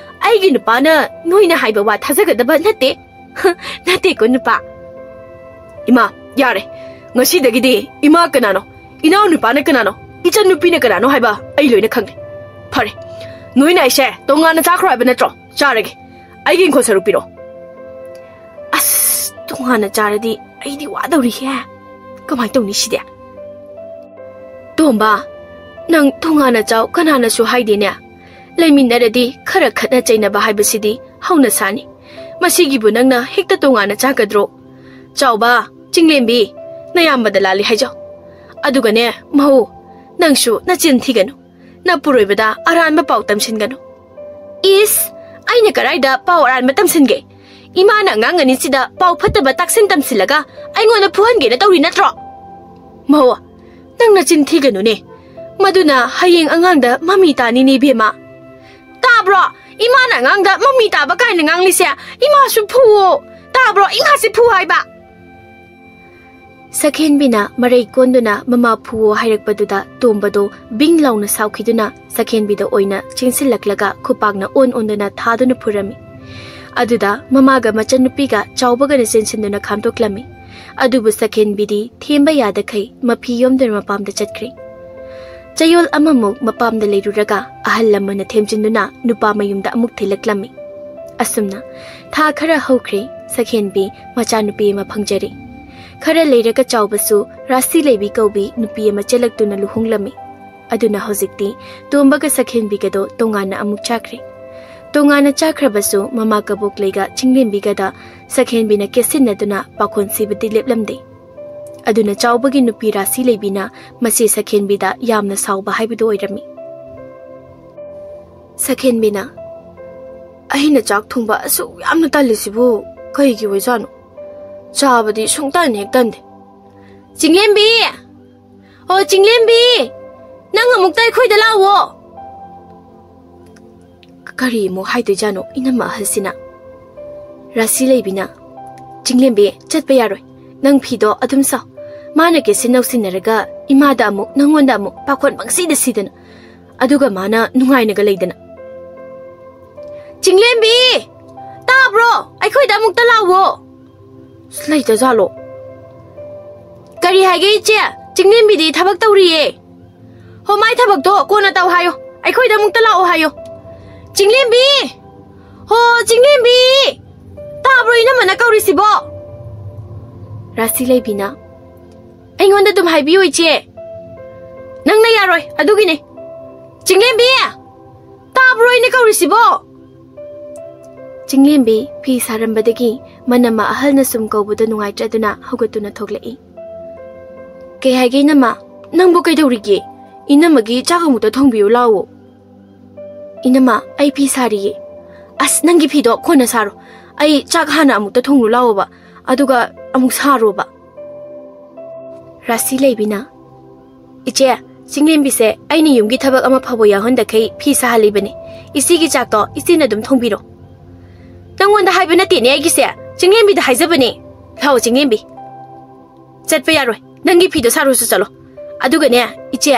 ꯑꯩꯒꯤ ꯅꯨꯄꯥꯅ ꯅꯣꯏꯅ ꯍꯥꯏꯕ ꯋꯥ ꯊꯥꯖꯒꯗꯕ ꯅꯠꯇꯦ꯫ ꯅꯠꯇꯦꯀꯣ ꯅꯨꯄꯥ꯫" "ꯏꯃꯥ, ꯌꯥꯔꯦ꯫ ꯉꯁꯤꯗꯒꯤꯗꯤ ꯏꯃꯥ ꯀꯅꯥꯅꯣ, ꯏꯅꯥꯎ ꯅꯨꯄꯥꯅ ꯀꯅꯥꯅꯣ, ꯏꯆꯟ ꯅꯨꯄꯤꯅ ꯀꯅꯥꯅꯣ ꯍꯥꯏꯕ ꯑꯩ ꯂꯣꯏꯅ ꯈꯪꯂꯦ꯫ ꯐꯔꯦ, ꯅꯣꯏꯅ ꯑꯩꯁꯦ ꯇꯣꯉꯥꯟꯅ ꯆꯥꯈ꯭ꯔꯣ ꯍꯥꯏꯕ ꯅꯠꯇ꯭ꯔꯣ? ꯆꯥꯔꯒꯦ꯫ ꯑꯩꯒꯤ ꯏꯪꯈꯣꯜ ꯁꯔꯨꯛ ꯄꯤꯔꯣ꯫" "ꯑꯁ, ꯇꯣꯉꯥꯟꯅ ꯆꯥꯔꯗꯤ ꯑꯩꯗꯤ ꯋꯥꯗꯧꯔꯤꯍꯦ꯫ ꯀꯃꯥꯏꯅ ꯇꯧꯅꯤ ꯁꯤꯗꯤ?" ꯇꯣꯝꯕ, ꯅꯪ ꯇꯣꯉꯥꯟꯅ ꯆꯥꯎ, ꯀꯅꯥꯅꯁꯨ ꯍꯥꯏꯗꯦꯅꯦ꯫ ꯂꯩꯃꯤꯟꯅꯔꯗꯤ ꯈꯔ ꯈꯠꯅ ꯆꯩꯅꯕ ꯍꯥꯏꯕꯁꯤꯗꯤ ꯍꯧꯅꯁꯥꯅꯤ꯫ ꯃꯁꯤꯒꯤꯕꯨ ꯅꯪꯅ ꯍꯦꯛꯇ ꯇꯣꯉꯥꯟꯅ ꯆꯥꯒꯗ꯭ꯔꯣ? ꯆꯥꯎꯕ, ꯆꯤꯡꯂꯦꯝꯕꯤ, ꯅꯌꯥꯝꯕꯗ ꯂꯥꯜꯂꯤ ꯍꯥꯏꯖꯧ꯫ ꯑꯗꯨꯒꯅꯦ, ꯃꯍꯨ, ꯅꯪꯁꯨ ꯅꯆꯤꯟ ꯊꯤꯒꯅꯨ꯫ ꯅꯄꯨꯔꯣꯏꯕꯗ ꯑꯔꯥꯟꯕ ꯄꯥꯎ ꯇꯝꯁꯤꯟꯒꯅꯨ꯫ ꯏꯁ, ꯑꯩꯅ ꯀꯗꯥꯏꯗ ꯄꯥꯎ ꯑꯔꯥꯟꯕ ꯇꯝꯁꯤꯟꯒꯦ? ꯏꯃꯥꯅ ꯑꯉꯥꯡ ꯑꯅꯤꯁꯤꯗ ꯄꯥꯎ ꯐꯠꯇꯕ ꯇꯥꯛꯁꯤꯟ ꯇꯝꯁꯤꯜꯂꯒ ꯑꯩꯉꯣꯟꯗ ꯐꯨꯍꯟꯒꯦꯅ ꯇꯧꯔꯤ ꯅꯠꯇ꯭ꯔꯣ? ꯃꯍꯨ, ꯅꯪ ꯅꯆꯤꯟ ꯊꯤꯒꯅꯨꯅꯦ꯫ ꯃꯗꯨꯅ ꯍꯌꯦꯡ ꯑꯉꯥꯡꯗ ꯃꯃꯤ ꯇꯥꯅꯤꯅꯦ, ꯏꯕꯦꯝꯃ꯫ ꯇꯥꯕ꯭ꯔꯣ? ꯏꯃꯥꯅ ꯑꯉꯥꯡꯗ ꯃꯃꯤ ꯇꯥꯕ ꯀꯥꯏꯅ ꯉꯥꯡꯂꯤꯁꯦ꯫ ꯏꯃꯥꯁꯨ ꯐꯨꯋꯣ꯫ ꯇꯥꯕ꯭ꯔꯣ? ꯏꯃꯥꯁꯦ ꯐꯨ ꯍꯥꯏꯕ꯫ ꯁꯈꯦꯟꯕꯤꯅ ꯃꯔꯩ ꯀꯣꯟꯗꯨꯅ ꯃꯃꯥ ꯐꯨꯋꯣ ꯍꯥꯏꯔꯛꯄꯗꯨꯗ ꯇꯣꯝꯕꯗꯣ ꯕꯤꯡ ꯂꯥꯎꯅ ꯁꯥꯎꯈꯤꯗꯨꯅ ꯁꯈꯦꯟꯕꯤꯗ ꯑꯣꯏꯅ ꯆꯦꯟꯁꯤꯜꯂꯛꯂꯒ ꯈꯨꯄꯥꯛꯅ ꯑꯣꯟ ꯑꯣꯟꯗꯨꯅ ꯊꯥꯗꯨꯅ ꯐꯨꯔꯝꯃꯤ꯫ ꯑꯗꯨꯗ ꯃꯃꯥꯒ ꯃꯆꯟꯅꯨꯄꯤꯒ ꯆꯥꯎꯕꯒꯅ ꯆꯦꯟꯁꯤꯟꯗꯨꯅ ꯈꯥꯝꯗꯣꯛꯂꯝꯃꯤ꯫ ꯑꯗꯨꯕꯨ ꯁꯈꯦꯟꯕꯤꯗꯤ ꯊꯦꯝꯕ ꯌꯥꯗꯈꯩ ꯃꯐꯤ ꯌꯣꯝꯗꯨꯅ ꯃꯄꯥꯝꯗ ꯆꯠꯈ꯭ꯔꯦ꯫ ꯆꯌꯣꯜ ꯑꯃꯃꯨꯛ ꯃꯄꯥꯝꯗ ꯂꯩꯔꯨꯔꯒ ꯑꯍꯜ ꯂꯃꯟꯅ ꯊꯦꯝꯖꯤꯟꯗꯨꯅ ꯅꯨꯄꯥ ꯃꯌꯨꯝꯗ ꯑꯃꯨꯛ ꯊꯤꯜꯂꯛꯂꯝꯃꯤ꯫ ꯑꯁꯨꯝꯅ ꯊꯥ ꯈꯔ ꯍꯧꯈ꯭ꯔꯦ꯫ ꯁꯈꯦꯟꯕꯤ ꯃꯆꯥꯅꯨꯄꯤ ꯑꯃ ꯐꯪꯖꯔꯦ꯫ ꯈꯔ ꯂꯩꯔꯒ ꯆꯥꯎꯕꯁꯨ ꯔꯥꯁꯤ ꯂꯩꯕꯤ ꯀꯧꯕꯤ ꯅꯨꯄꯤ ꯑꯃ ꯆꯦꯜꯂꯛꯇꯨꯅ ꯂꯨꯍꯣꯡꯂꯝꯃꯤ꯫ ꯑꯗꯨꯅ ꯍꯧꯖꯤꯛꯇꯤ ꯇꯣꯝꯕꯒ ꯁꯈꯦꯟꯕꯤꯒꯗꯣ ꯇꯣꯉꯥꯟꯅ ꯑꯃꯨꯛ ꯆꯥꯈ꯭ꯔꯦ꯫ ꯇꯣꯉꯥꯟꯅ ꯆꯥꯈ꯭ꯔꯕꯁꯨ ꯃꯃꯥ ꯀꯕꯣꯛꯂꯩꯒ ꯆꯤꯡꯂꯦꯝꯕꯤꯒꯗ ꯁꯈꯦꯟꯕꯤꯅ ꯀꯦꯠꯁꯤꯟꯅꯗꯨꯅ ꯄꯥꯈꯣꯟ ꯁꯤꯕꯗꯤ ꯂꯦꯞꯂꯝꯗꯦ꯫ ꯑꯗꯨꯅ ꯆꯥꯎꯕꯒꯤ ꯅꯨꯄꯤ ꯔꯥꯁꯤ ꯂꯩꯕꯤꯅ ꯃꯆꯦ ꯁꯈꯦꯟꯕꯤꯗ ꯌꯥꯝꯅ ꯁꯥꯎꯕ ꯍꯥꯏꯕꯗꯨ ꯑꯣꯏꯔꯝꯃꯤ꯫ ꯁꯈꯦꯟꯕꯤꯅ, "ꯑꯩꯅ ꯆꯥꯛ ꯊꯣꯡꯕ ꯑꯁꯨꯛ ꯌꯥꯝꯅ ꯇꯜꯂꯤꯁꯤꯕꯨ ꯀꯩꯒꯤ ꯑꯣꯏꯖꯥꯠꯅꯣ? ꯆꯥꯕꯗꯤ ꯁꯨꯡꯇꯟ ꯍꯦꯛ ꯇꯟꯗꯦ꯫ ꯆꯤꯡꯂꯦꯝꯕꯤ! ꯑꯣ ꯆꯤꯡꯂꯦꯝꯕꯤ! ꯅꯪ ꯑꯃꯨꯛꯇ ꯑꯩꯈꯣꯏꯗ ꯂꯥꯛꯑꯣ!" ꯀꯔꯤ ꯑꯃꯨꯛ ꯍꯥꯏꯗꯣꯏꯖꯥꯠꯅꯣ ꯏꯅꯝꯃ ꯑꯍꯜꯁꯤꯅ? ꯔꯥꯁꯤ ꯂꯩꯕꯤꯅ, "ꯆꯤꯡꯂꯦꯝꯕꯤ, ꯆꯠꯄ ꯌꯥꯔꯣꯏ꯫ ꯅꯪ ꯐꯤꯗꯣ ꯑꯗꯨꯝ ꯁꯥꯎ꯫ ꯃꯥꯅ ꯀꯦꯠꯁꯤꯟ ꯅꯧꯁꯤꯟꯅꯔꯒ ꯏꯃꯥꯗ ꯑꯃꯨꯛ, ꯅꯪꯉꯣꯟꯗ ꯑꯃꯨꯛ ꯄꯥꯈꯣꯟ ꯄꯪꯁꯤꯗ ꯁꯤꯗꯅ꯫ ꯑꯗꯨꯒ ꯃꯥꯅ ꯅꯨꯡꯉꯥꯏꯅꯒ ꯂꯩꯗꯅ꯫" "ꯆꯤꯡꯂꯦꯝꯕꯤ! ꯇꯥꯕ꯭ꯔꯣ? ꯑꯩꯈꯣꯏꯗ ꯑꯃꯨꯛꯇ ꯂꯥꯛꯑꯣ!" "ꯑꯁ, ꯂꯩꯇꯖꯥꯠꯂꯣ?" "ꯀꯔꯤ ꯍꯥꯏꯒꯦ ꯏꯆꯦ? ꯆꯤꯡꯂꯦꯝꯕꯤꯗꯤ ꯊꯕꯛ ꯇꯧꯔꯤꯌꯦ꯫" "ꯍꯣ, ꯃꯥꯏ ꯊꯕꯛꯇꯣ ꯀꯣꯟꯅ ꯇꯧ ꯍꯥꯏꯌꯣ, ꯑꯩꯈꯣꯏꯗ ꯑꯃꯨꯛꯇ ꯂꯥꯛꯑꯣ ꯍꯥꯏꯌꯣ꯫" "ꯆꯤꯡꯂꯦꯝꯕꯤ! ꯍꯣ, ꯆꯤꯡꯂꯦꯝꯕꯤ! ꯇꯥꯕ꯭ꯔꯣ ꯏꯅꯝꯃꯅ ꯀꯧꯔꯤꯁꯤꯕꯣ?" ꯔꯥꯁꯤ ꯂꯩꯕꯤꯅ, "ꯑꯩꯉꯣꯟꯗ ꯑꯗꯨꯝ ꯍꯥꯏꯕꯤꯌꯨ ꯏꯆꯦ꯫" ꯅꯪꯅ ꯌꯥꯔꯣꯏ, ꯑꯗꯨꯒꯤꯅꯦ꯫ ꯆꯤꯡꯂꯦꯝꯕꯤ! ꯇꯥꯕ꯭ꯔꯣ ꯑꯩꯅ ꯀꯧꯔꯤꯁꯤꯕꯣ? ꯆꯤꯡꯂꯦꯝꯕꯤ ꯐꯤ ꯁꯥꯔꯝꯕꯗꯒꯤ ꯃꯅꯝꯃ ꯑꯍꯜꯅ ꯁꯨꯝ ꯀꯧꯕꯗꯣ ꯅꯨꯡꯉꯥꯏꯇ꯭ꯔꯗꯨꯅ ꯍꯧꯒꯠꯇꯨꯅ ꯊꯣꯛꯂꯛꯏ꯫ "ꯀꯩ ꯍꯥꯏꯒꯦ ꯏꯅꯝꯃ? ꯅꯪꯕꯨ ꯀꯩꯗꯧꯔꯤꯒꯦ? ꯏꯅꯝꯃꯒꯤ ꯆꯥꯛ ꯑꯃꯨꯛꯇ ꯊꯣꯡꯕꯤꯌꯨ ꯂꯥꯛꯑꯣ꯫" "ꯏꯅꯝꯃ, ꯑꯩ ꯐꯤ ꯁꯥꯔꯤꯌꯦ꯫" "ꯑꯁ, ꯅꯪꯒꯤ ꯐꯤꯗꯣ ꯀꯣꯟꯅ ꯁꯥꯔꯣ꯫ ꯑꯩ ꯆꯥꯛ ꯍꯥꯟꯅ ꯑꯃꯨꯛꯇ ꯊꯣꯡꯂꯨ ꯂꯥꯛꯑꯣꯕ, ꯑꯗꯨꯒ ꯑꯃꯨꯛ ꯁꯥꯔꯣꯕ꯫" ꯔꯥꯁꯤ ꯂꯩꯕꯤꯅ, "ꯏꯆꯦ, ꯆꯤꯡꯂꯦꯝꯕꯤꯁꯦ ꯑꯩꯅ ꯌꯨꯝꯒꯤ ꯊꯕꯛ ꯑꯃ ꯐꯥꯎꯕ ꯌꯥꯎꯍꯟꯗꯈꯩ ꯐꯤ ꯁꯥꯍꯜꯂꯤꯕꯅꯤ꯫ ꯏꯆꯦꯒꯤ ꯆꯥꯛꯇꯣ ꯏꯆꯦꯅ ꯑꯗꯨꯝ ꯊꯣꯡꯕꯤꯔꯣ꯫" "ꯅꯪꯉꯣꯟꯗ ꯍꯥꯏꯕ ꯅꯠꯇꯦꯅꯦ ꯑꯩꯒꯤꯁꯦ, ꯆꯤꯡꯂꯦꯝꯕꯤꯗ ꯍꯥꯏꯖꯕꯅꯦ꯫ ꯂꯥꯛꯑꯣ ꯆꯤꯡꯂꯦꯝꯕꯤ, ꯆꯠꯄ ꯌꯥꯔꯣꯏ꯫ ꯅꯪꯒꯤ ꯐꯤꯗꯣ ꯁꯥꯔꯨꯁꯨ ꯆꯠꯂꯣ꯫ ꯑꯗꯨꯒꯅꯦ, ꯏꯆꯦ,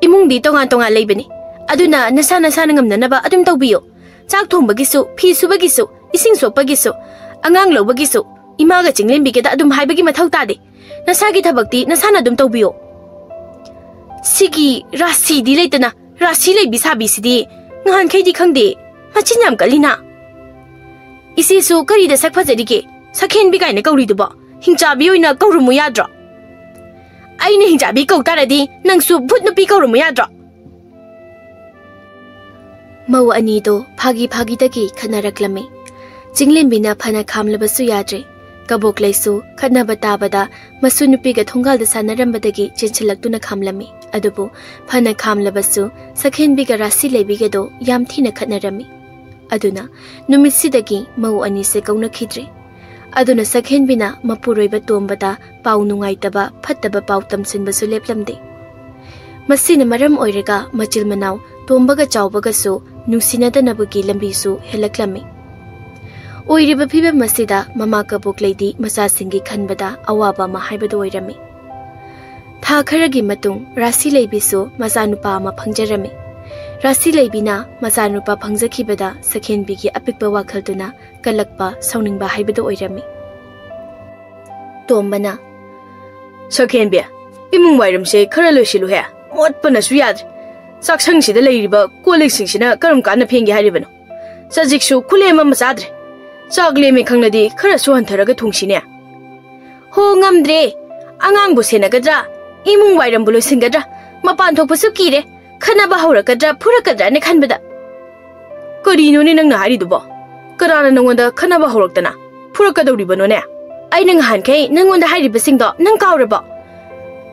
ꯏꯃꯨꯡꯗꯤ ꯇꯣꯉꯥꯟ ꯇꯣꯉꯥꯟ ꯂꯩꯕꯅꯤ꯫ ꯑꯗꯨꯅ ꯅꯁꯥ ꯅꯁꯥꯅ ꯉꯝꯅꯅꯕ ꯑꯗꯨꯝ ꯇꯧꯕꯤꯌꯣ꯫ ꯆꯥꯛ ꯊꯣꯡꯕꯒꯤꯁꯨ, ꯐꯤ ꯁꯨꯕꯒꯤꯁꯨ, ꯏꯁꯤꯡ ꯁꯣꯛꯄꯒꯤꯁꯨ, ꯑꯉꯥꯡ ꯂꯧꯕꯒꯤꯁꯨ ꯏꯃꯥꯒ ꯆꯤꯡꯂꯦꯝꯕꯤꯒꯗ ꯑꯗꯨꯝ ꯍꯥꯏꯕꯒꯤ ꯃꯊꯧ ꯇꯥꯗꯦ꯫ ꯅꯁꯥꯒꯤ ꯊꯕꯛꯇꯤ ꯅꯁꯥꯅ ꯑꯗꯨꯝ ꯇꯧꯕꯤꯌꯣ꯫" "ꯁꯤꯒꯤ ꯔꯥꯁꯤꯗꯤ ꯂꯩꯇꯅ ꯔꯥꯁꯤ ꯂꯩꯕꯤ ꯁꯥꯕꯤꯁꯤꯗꯤ ꯉꯍꯥꯟꯈꯩꯗꯤ ꯈꯪꯗꯦ, ꯃꯆꯤꯟ ꯌꯥꯝ ꯀꯜꯂꯤꯅ꯫" "ꯏꯆꯦꯁꯨ ꯀꯔꯤꯗ ꯁꯛ ꯐꯖꯔꯤꯒꯦ? ꯁꯛꯍꯦꯟꯕꯤ ꯀꯥꯏꯅ ꯀꯧꯔꯤꯗꯨꯕꯣ? ꯍꯤꯡꯆꯥꯕꯤ ꯑꯣꯏꯅ ꯀꯧꯔꯝꯃꯨ ꯌꯥꯗ꯭ꯔꯣ?" "ꯑꯩꯅ ꯍꯤꯡꯆꯥꯕꯤ ꯀꯧ ꯇꯥꯔꯗꯤ ꯅꯪꯁꯨ ꯚꯨꯠ ꯅꯨꯄꯤ ꯀꯧꯔꯝꯃꯨ ꯌꯥꯗ꯭ꯔꯣ?" ꯃꯧ ꯑꯅꯤꯗꯣ ꯐꯥꯒꯤ ꯐꯥꯒꯤꯗꯒꯤ ꯈꯠꯅꯔꯛꯂꯝꯃꯤ꯫ ꯆꯤꯡꯂꯦꯝꯕꯤꯅ ꯐꯅ ꯈꯥꯝꯂꯕꯁꯨ ꯌꯥꯗ꯭ꯔꯦ꯫ ꯀꯕꯣꯛꯂꯩꯁꯨ ꯈꯠꯅꯕ ꯇꯥꯕꯗ ꯃꯁꯨ ꯅꯨꯄꯤꯒ ꯊꯣꯡꯒꯥꯜꯗ ꯁꯥꯟꯅꯔꯝꯕꯗꯒꯤ ꯆꯦꯟꯁꯤꯜꯂꯛꯇꯨꯅ ꯈꯥꯝꯂꯝꯃꯤ꯫ ꯑꯗꯨꯕꯨ ꯐꯅ ꯈꯥꯝꯂꯕꯁꯨ ꯁꯛꯍꯦꯟꯕꯤꯒ ꯔꯥꯁꯤ ꯂꯩꯕꯤꯒꯗꯣ ꯌꯥꯝ ꯊꯤꯅ ꯈꯠꯅꯔꯝꯃꯤ꯫ ꯑꯗꯨꯅ ꯅꯨꯃꯤꯠꯁꯤꯗꯒꯤ ꯃꯧ ꯑꯅꯤꯁꯦ ꯀꯧꯅꯈꯤꯗ꯭ꯔꯦ꯫ ꯑꯗꯨꯅ ꯁꯛꯍꯦꯟꯕꯤꯅ ꯃꯄꯨꯔꯣꯏꯕ ꯇꯣꯝꯕꯗ ꯄꯥꯎ ꯅꯨꯡꯉꯥꯏꯇꯕ, ꯐꯠꯇꯕ ꯄꯥꯎ ꯇꯝꯁꯤꯟꯕꯁꯨ ꯂꯦꯞꯂꯝꯗꯦ꯫ ꯃꯁꯤꯅ ꯃꯔꯝ ꯑꯣꯏꯔꯒ ꯃꯆꯤꯜ ꯃꯅꯥꯎ ꯇꯣꯝꯕꯒ ꯆꯥꯎꯕꯒꯁꯨ ꯅꯨꯡꯁꯤꯅꯗꯅꯕꯒꯤ ꯂꯝꯕꯤꯁꯨ ꯍꯦꯜꯂꯛꯂꯝꯃꯤ꯫ ꯑꯣꯏꯔꯤꯕ ꯐꯤꯕꯝ ꯑꯁꯤꯗ ꯃꯃꯥ ꯀꯕꯣꯛꯂꯩꯗꯤ ꯃꯆꯥꯁꯤꯡꯒꯤ ꯈꯟꯕꯗ ꯑꯋꯥꯕ ꯑꯃ ꯍꯥꯏꯕꯗꯨ ꯑꯣꯏꯔꯝꯃꯤ꯫ ꯊꯥ ꯈꯔꯒꯤ ꯃꯇꯨꯡ ꯔꯥꯁꯤ ꯂꯩꯕꯤꯁꯨ ꯃꯆꯥꯅꯨꯄꯥ ꯑꯃ ꯐꯪꯖꯔꯝꯃꯤ꯫ ꯔꯥꯁꯤ ꯂꯩꯕꯤꯅ ꯃꯆꯥꯅꯨꯄꯥ ꯐꯪꯖꯈꯤꯕꯗ ꯁꯛꯍꯦꯟꯕꯤꯒꯤ ꯑꯄꯤꯛꯄ ꯋꯥꯈꯜꯗꯨꯅ ꯀꯜꯂꯛꯄ, ꯁꯥꯎꯅꯤꯡꯕ ꯍꯥꯏꯕꯗꯨ ꯑꯣꯏꯔꯝꯃꯤ꯫ ꯇꯣꯝꯕꯅ, "ꯁꯛꯍꯦꯟꯕꯤ, ꯏꯃꯨꯡ ꯋꯥꯏꯔꯝꯁꯦ ꯈꯔ ꯂꯣꯏꯁꯤꯜꯂꯨꯍꯦ꯫ ꯃꯣꯠꯄꯅꯁꯨ ꯌꯥꯗ꯭ꯔꯦ꯫ ꯆꯥꯛꯁꯪꯁꯤꯗ ꯂꯩꯔꯤꯕ ꯀꯣꯜ ꯂꯤꯛꯁꯤꯡꯁꯤꯅ ꯀꯔꯝ ꯀꯥꯟꯗ ꯐꯦꯡꯒꯦ ꯍꯥꯏꯔꯤꯕꯅꯣ? ꯆꯖꯤꯛꯁꯨ ꯈꯨꯂꯦꯝ ꯑꯃ ꯆꯥꯗ꯭ꯔꯦ꯫ ꯆꯥꯛ ꯂꯦꯝꯃꯦ ꯈꯪꯂꯗꯤ ꯈꯔꯁꯨ ꯍꯟꯊꯔꯒ ꯊꯣꯡꯁꯤꯅꯦ꯫" "ꯍꯣ, ꯉꯝꯗ꯭ꯔꯦ꯫ ꯑꯉꯥꯡꯕꯨ ꯁꯦꯟꯅꯒꯗ꯭ꯔꯥ, ꯏꯃꯨꯡ ꯋꯥꯏꯔꯝꯕꯨ ꯂꯣꯏꯁꯤꯟꯒꯗ꯭ꯔꯥ, ꯃꯄꯥꯟ ꯊꯣꯛꯄꯁꯨ ꯀꯤꯔꯦ꯫ ꯈꯠꯅꯕ ꯍꯧꯔꯛꯀꯗ꯭ꯔꯥ ꯐꯨꯔꯛꯀꯗ꯭ꯔꯥꯅ ꯈꯟꯕꯗ꯫ ꯀꯔꯤꯅꯣꯅꯦ ꯅꯪꯅ ꯍꯥꯏꯔꯤꯗꯨꯕꯣ? ꯀꯅꯥꯅ ꯅꯉꯣꯟꯗ ꯈꯠꯅꯕ ꯍꯧꯔꯛꯇꯅ ꯐꯨꯔꯛꯀꯗꯧꯔꯤꯕꯅꯣꯅꯦ? ꯑꯩꯅ ꯉꯍꯥꯟꯈꯩ ꯅꯪꯉꯣꯟꯗ ꯍꯥꯏꯔꯤꯕꯁꯤꯡꯗꯣ ꯅꯪ ꯀꯥꯎꯔꯕꯣ?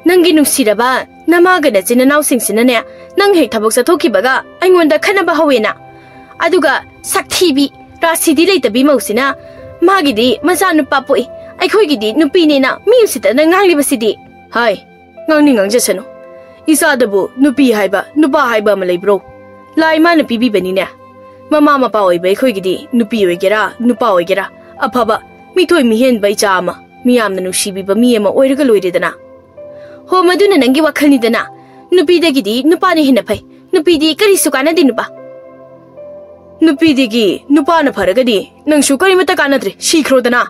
ꯅꯪꯒꯤ ꯅꯨꯡꯁꯤꯔꯕ ꯅꯃꯥꯒ ꯅꯆꯤꯟ ꯅꯅꯥꯎꯁꯤꯡꯁꯤꯅꯅꯦ, ꯅꯪ ꯍꯦꯛ ꯊꯕꯛ ꯆꯠꯊꯣꯛꯈꯤꯕꯒ ꯑꯩꯉꯣꯟꯗ ꯈꯠꯅꯕ ꯍꯧꯋꯦꯅ꯫ ꯑꯗꯨꯒ ꯁꯛꯊꯤꯕꯤ, ꯔꯥꯁꯤꯗꯤ ꯂꯩꯇꯕꯤ ꯃꯧꯁꯤꯅ ꯃꯥꯒꯤꯗꯤ ꯃꯆꯥꯅꯨꯄꯥ ꯄꯣꯛꯏ, ꯑꯩꯈꯣꯏꯒꯤꯗꯤ ꯅꯨꯄꯤꯅꯦꯅ ꯃꯤ ꯎꯁꯤꯠꯇꯅ ꯉꯥꯡꯂꯤꯕꯁꯤꯗꯤ꯫ ꯍꯥꯏ, ꯉꯥꯡꯅꯤꯡ ꯉꯥꯡꯖꯁꯅꯨ꯫ ꯏꯆꯥꯗꯕꯨ ꯅꯨꯄꯤ ꯍꯥꯏꯕ, ꯅꯨꯄꯥ ꯍꯥꯏꯕ ꯑꯃ ꯂꯩꯕ꯭ꯔꯣ? ꯂꯥꯏ ꯃꯥꯅ ꯄꯤꯕꯤꯕꯅꯤꯅꯦ꯫ ꯃꯃꯥ ꯃꯄꯥ ꯑꯣꯏꯕ ꯑꯩꯈꯣꯏꯒꯤꯗꯤ ꯅꯨꯄꯤ ꯑꯣꯏꯒꯦꯔꯥ, ꯅꯨꯄꯥ ꯑꯣꯏꯒꯦꯔꯥ, ꯑꯐꯕ, ꯃꯤꯊꯣꯏ ꯃꯤꯍꯦꯟꯕ ꯏꯆꯥ ꯑꯃ, ꯃꯤꯌꯥꯝꯅ ꯅꯨꯡꯁꯤꯕꯤꯕ ꯃꯤ ꯑꯃ ꯑꯣꯏꯔꯒ ꯂꯣꯏꯔꯦꯗꯅ꯫ ꯍꯣ, ꯃꯗꯨꯅ ꯅꯪꯒꯤ ꯋꯥꯈꯜꯅꯤꯗꯅ꯫ ꯅꯨꯄꯤꯗꯒꯤꯗꯤ ꯅꯨꯄꯥꯅ ꯍꯦꯟꯅ ꯐꯩ꯫ ꯅꯨꯄꯤꯗꯤ ꯀꯔꯤꯁꯨ ꯀꯥꯟꯅꯗꯦ, ꯅꯨꯄꯥ꯫ ꯅꯨꯄꯤꯗꯒꯤ ꯅꯨꯄꯥꯅ ꯐꯔꯒꯗꯤ ꯅꯪꯁꯨ ꯀꯔꯤꯃꯠꯇ ꯀꯥꯟꯅꯗ꯭ꯔꯦ, ꯁꯤꯈ꯭ꯔꯣꯗꯅ꯫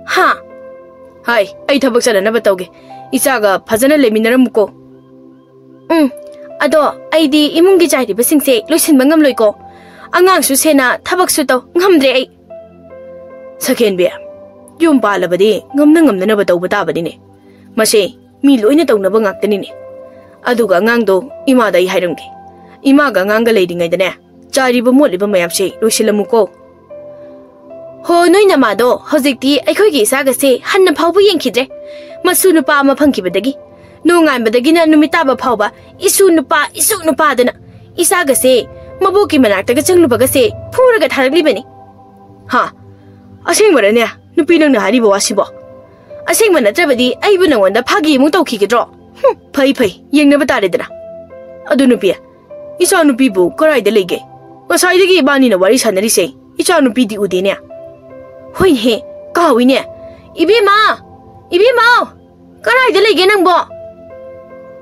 ꯍꯥ? ꯍꯥꯏ, ꯑꯩ ꯊꯕꯛ ꯆꯠꯅꯅꯕ ꯇꯧꯒꯦ꯫ ꯏꯆꯥꯒ ꯐꯖꯅ ꯂꯩꯃꯤꯟꯅꯔꯝꯃꯨꯀꯣ꯫ ꯎꯝ, ꯑꯗꯣ ꯑꯩꯗꯤ ꯏꯃꯨꯡꯒꯤ ꯆꯥꯏꯔꯤꯕꯁꯤꯡꯁꯦ ꯂꯣꯏꯁꯤꯟꯕ ꯉꯝꯂꯣꯏꯀꯣ꯫ ꯑꯉꯥꯡꯁꯨ ꯁꯦꯟꯅ, ꯊꯕꯛꯁꯨ ꯇꯧ, ꯉꯝꯗ꯭ꯔꯦ ꯑꯩ꯫ ꯁꯈꯦꯟꯕꯤ, ꯌꯨꯝ ꯄꯥꯜꯂꯕꯗꯤ ꯉꯝꯅ ꯉꯝꯅꯅꯕ ꯇꯧꯕ ꯇꯥꯕꯅꯤꯅꯦ꯫ ꯃꯁꯦ ꯃꯤ ꯂꯣꯏꯅ ꯇꯧꯅꯕ ꯉꯥꯛꯇꯅꯤꯅꯦ꯫ ꯑꯗꯨꯒ ꯑꯉꯥꯡꯗꯣ ꯏꯃꯥꯗ ꯑꯩ ꯍꯥꯏꯔꯝꯒꯦ꯫ ꯏꯃꯥꯒ ꯑꯉꯥꯡꯒ ꯂꯩꯔꯤꯉꯩꯗꯅꯦ, ꯆꯥꯏꯔꯤꯕ ꯃꯣꯠꯂꯤꯕ ꯃꯌꯥꯝꯁꯦ ꯂꯣꯏꯁꯤꯜꯂꯝꯃꯨꯀꯣ꯫ ꯍꯣ, ꯅꯣꯏ ꯅꯃꯥꯗꯣ ꯍꯧꯖꯤꯛꯇꯤ ꯑꯩꯈꯣꯏꯒꯤ ꯏꯆꯥꯒꯁꯦ ꯍꯟꯅ ꯐꯥꯎꯕ ꯌꯦꯡꯈꯤꯗ꯭ꯔꯦ꯫ ꯃꯁꯨ ꯅꯨꯄꯥ ꯑꯃ ꯐꯪꯈꯤꯕꯗꯒꯤ ꯅꯣꯡꯉꯥꯟꯕꯗꯒꯤꯅ ꯅꯨꯃꯤꯠ ꯇꯥꯕ ꯐꯥꯎꯕ ꯏꯁꯨ ꯅꯨꯄꯥ, ꯏꯁꯨ ꯅꯨꯄꯥꯗꯅ ꯏꯆꯥꯒꯁꯦ ꯃꯕꯣꯛꯀꯤ ꯃꯅꯥꯛꯇꯒ ꯆꯪꯂꯨꯕꯒꯁꯦ ꯐꯨꯔꯒ ꯊꯥꯔꯛꯂꯤꯕꯅꯤ꯫ ꯍꯥ? ꯑꯁꯦꯡꯕꯔꯅꯦ ꯅꯨꯄꯤ ꯅꯪꯅ ꯍꯥꯏꯔꯤꯕ ꯋꯥꯁꯤꯕꯣ? ꯑꯁꯦꯡꯕ ꯅꯠꯇ꯭ꯔꯕꯗꯤ ꯑꯩꯕꯨ ꯅꯉꯣꯟꯗ ꯐꯥꯒꯤ ꯑꯃꯨꯛ ꯇꯧꯈꯤꯒꯗ꯭ꯔꯣ? ꯍꯨꯝ, ꯐꯩ ꯐꯩ, ꯌꯦꯡꯅꯕ ꯇꯥꯔꯦꯗꯅ꯫ ꯑꯗꯨ ꯅꯨꯄꯤ, ꯏꯆꯥ ꯅꯨꯄꯤꯕꯨ ꯀꯔꯥꯏꯗ ꯂꯩꯒꯦ? ꯉꯁꯥꯏꯗꯒꯤ ꯏꯕꯥꯅꯤꯅ ꯋꯥꯔꯤ ꯁꯥꯟꯅꯔꯤꯁꯦ, ꯏꯆꯥ ꯅꯨꯄꯤꯗꯤ ꯎꯗꯦꯅꯦ꯫ ꯍꯣꯏꯅꯦꯍꯦ, ꯀꯥꯎꯏꯅꯦ꯫ ꯏꯕꯦꯝꯃ! ꯏꯕꯦꯝꯃ! ꯀꯔꯥꯏꯗ ꯂꯩꯒꯦ ꯅꯪꯕꯣ?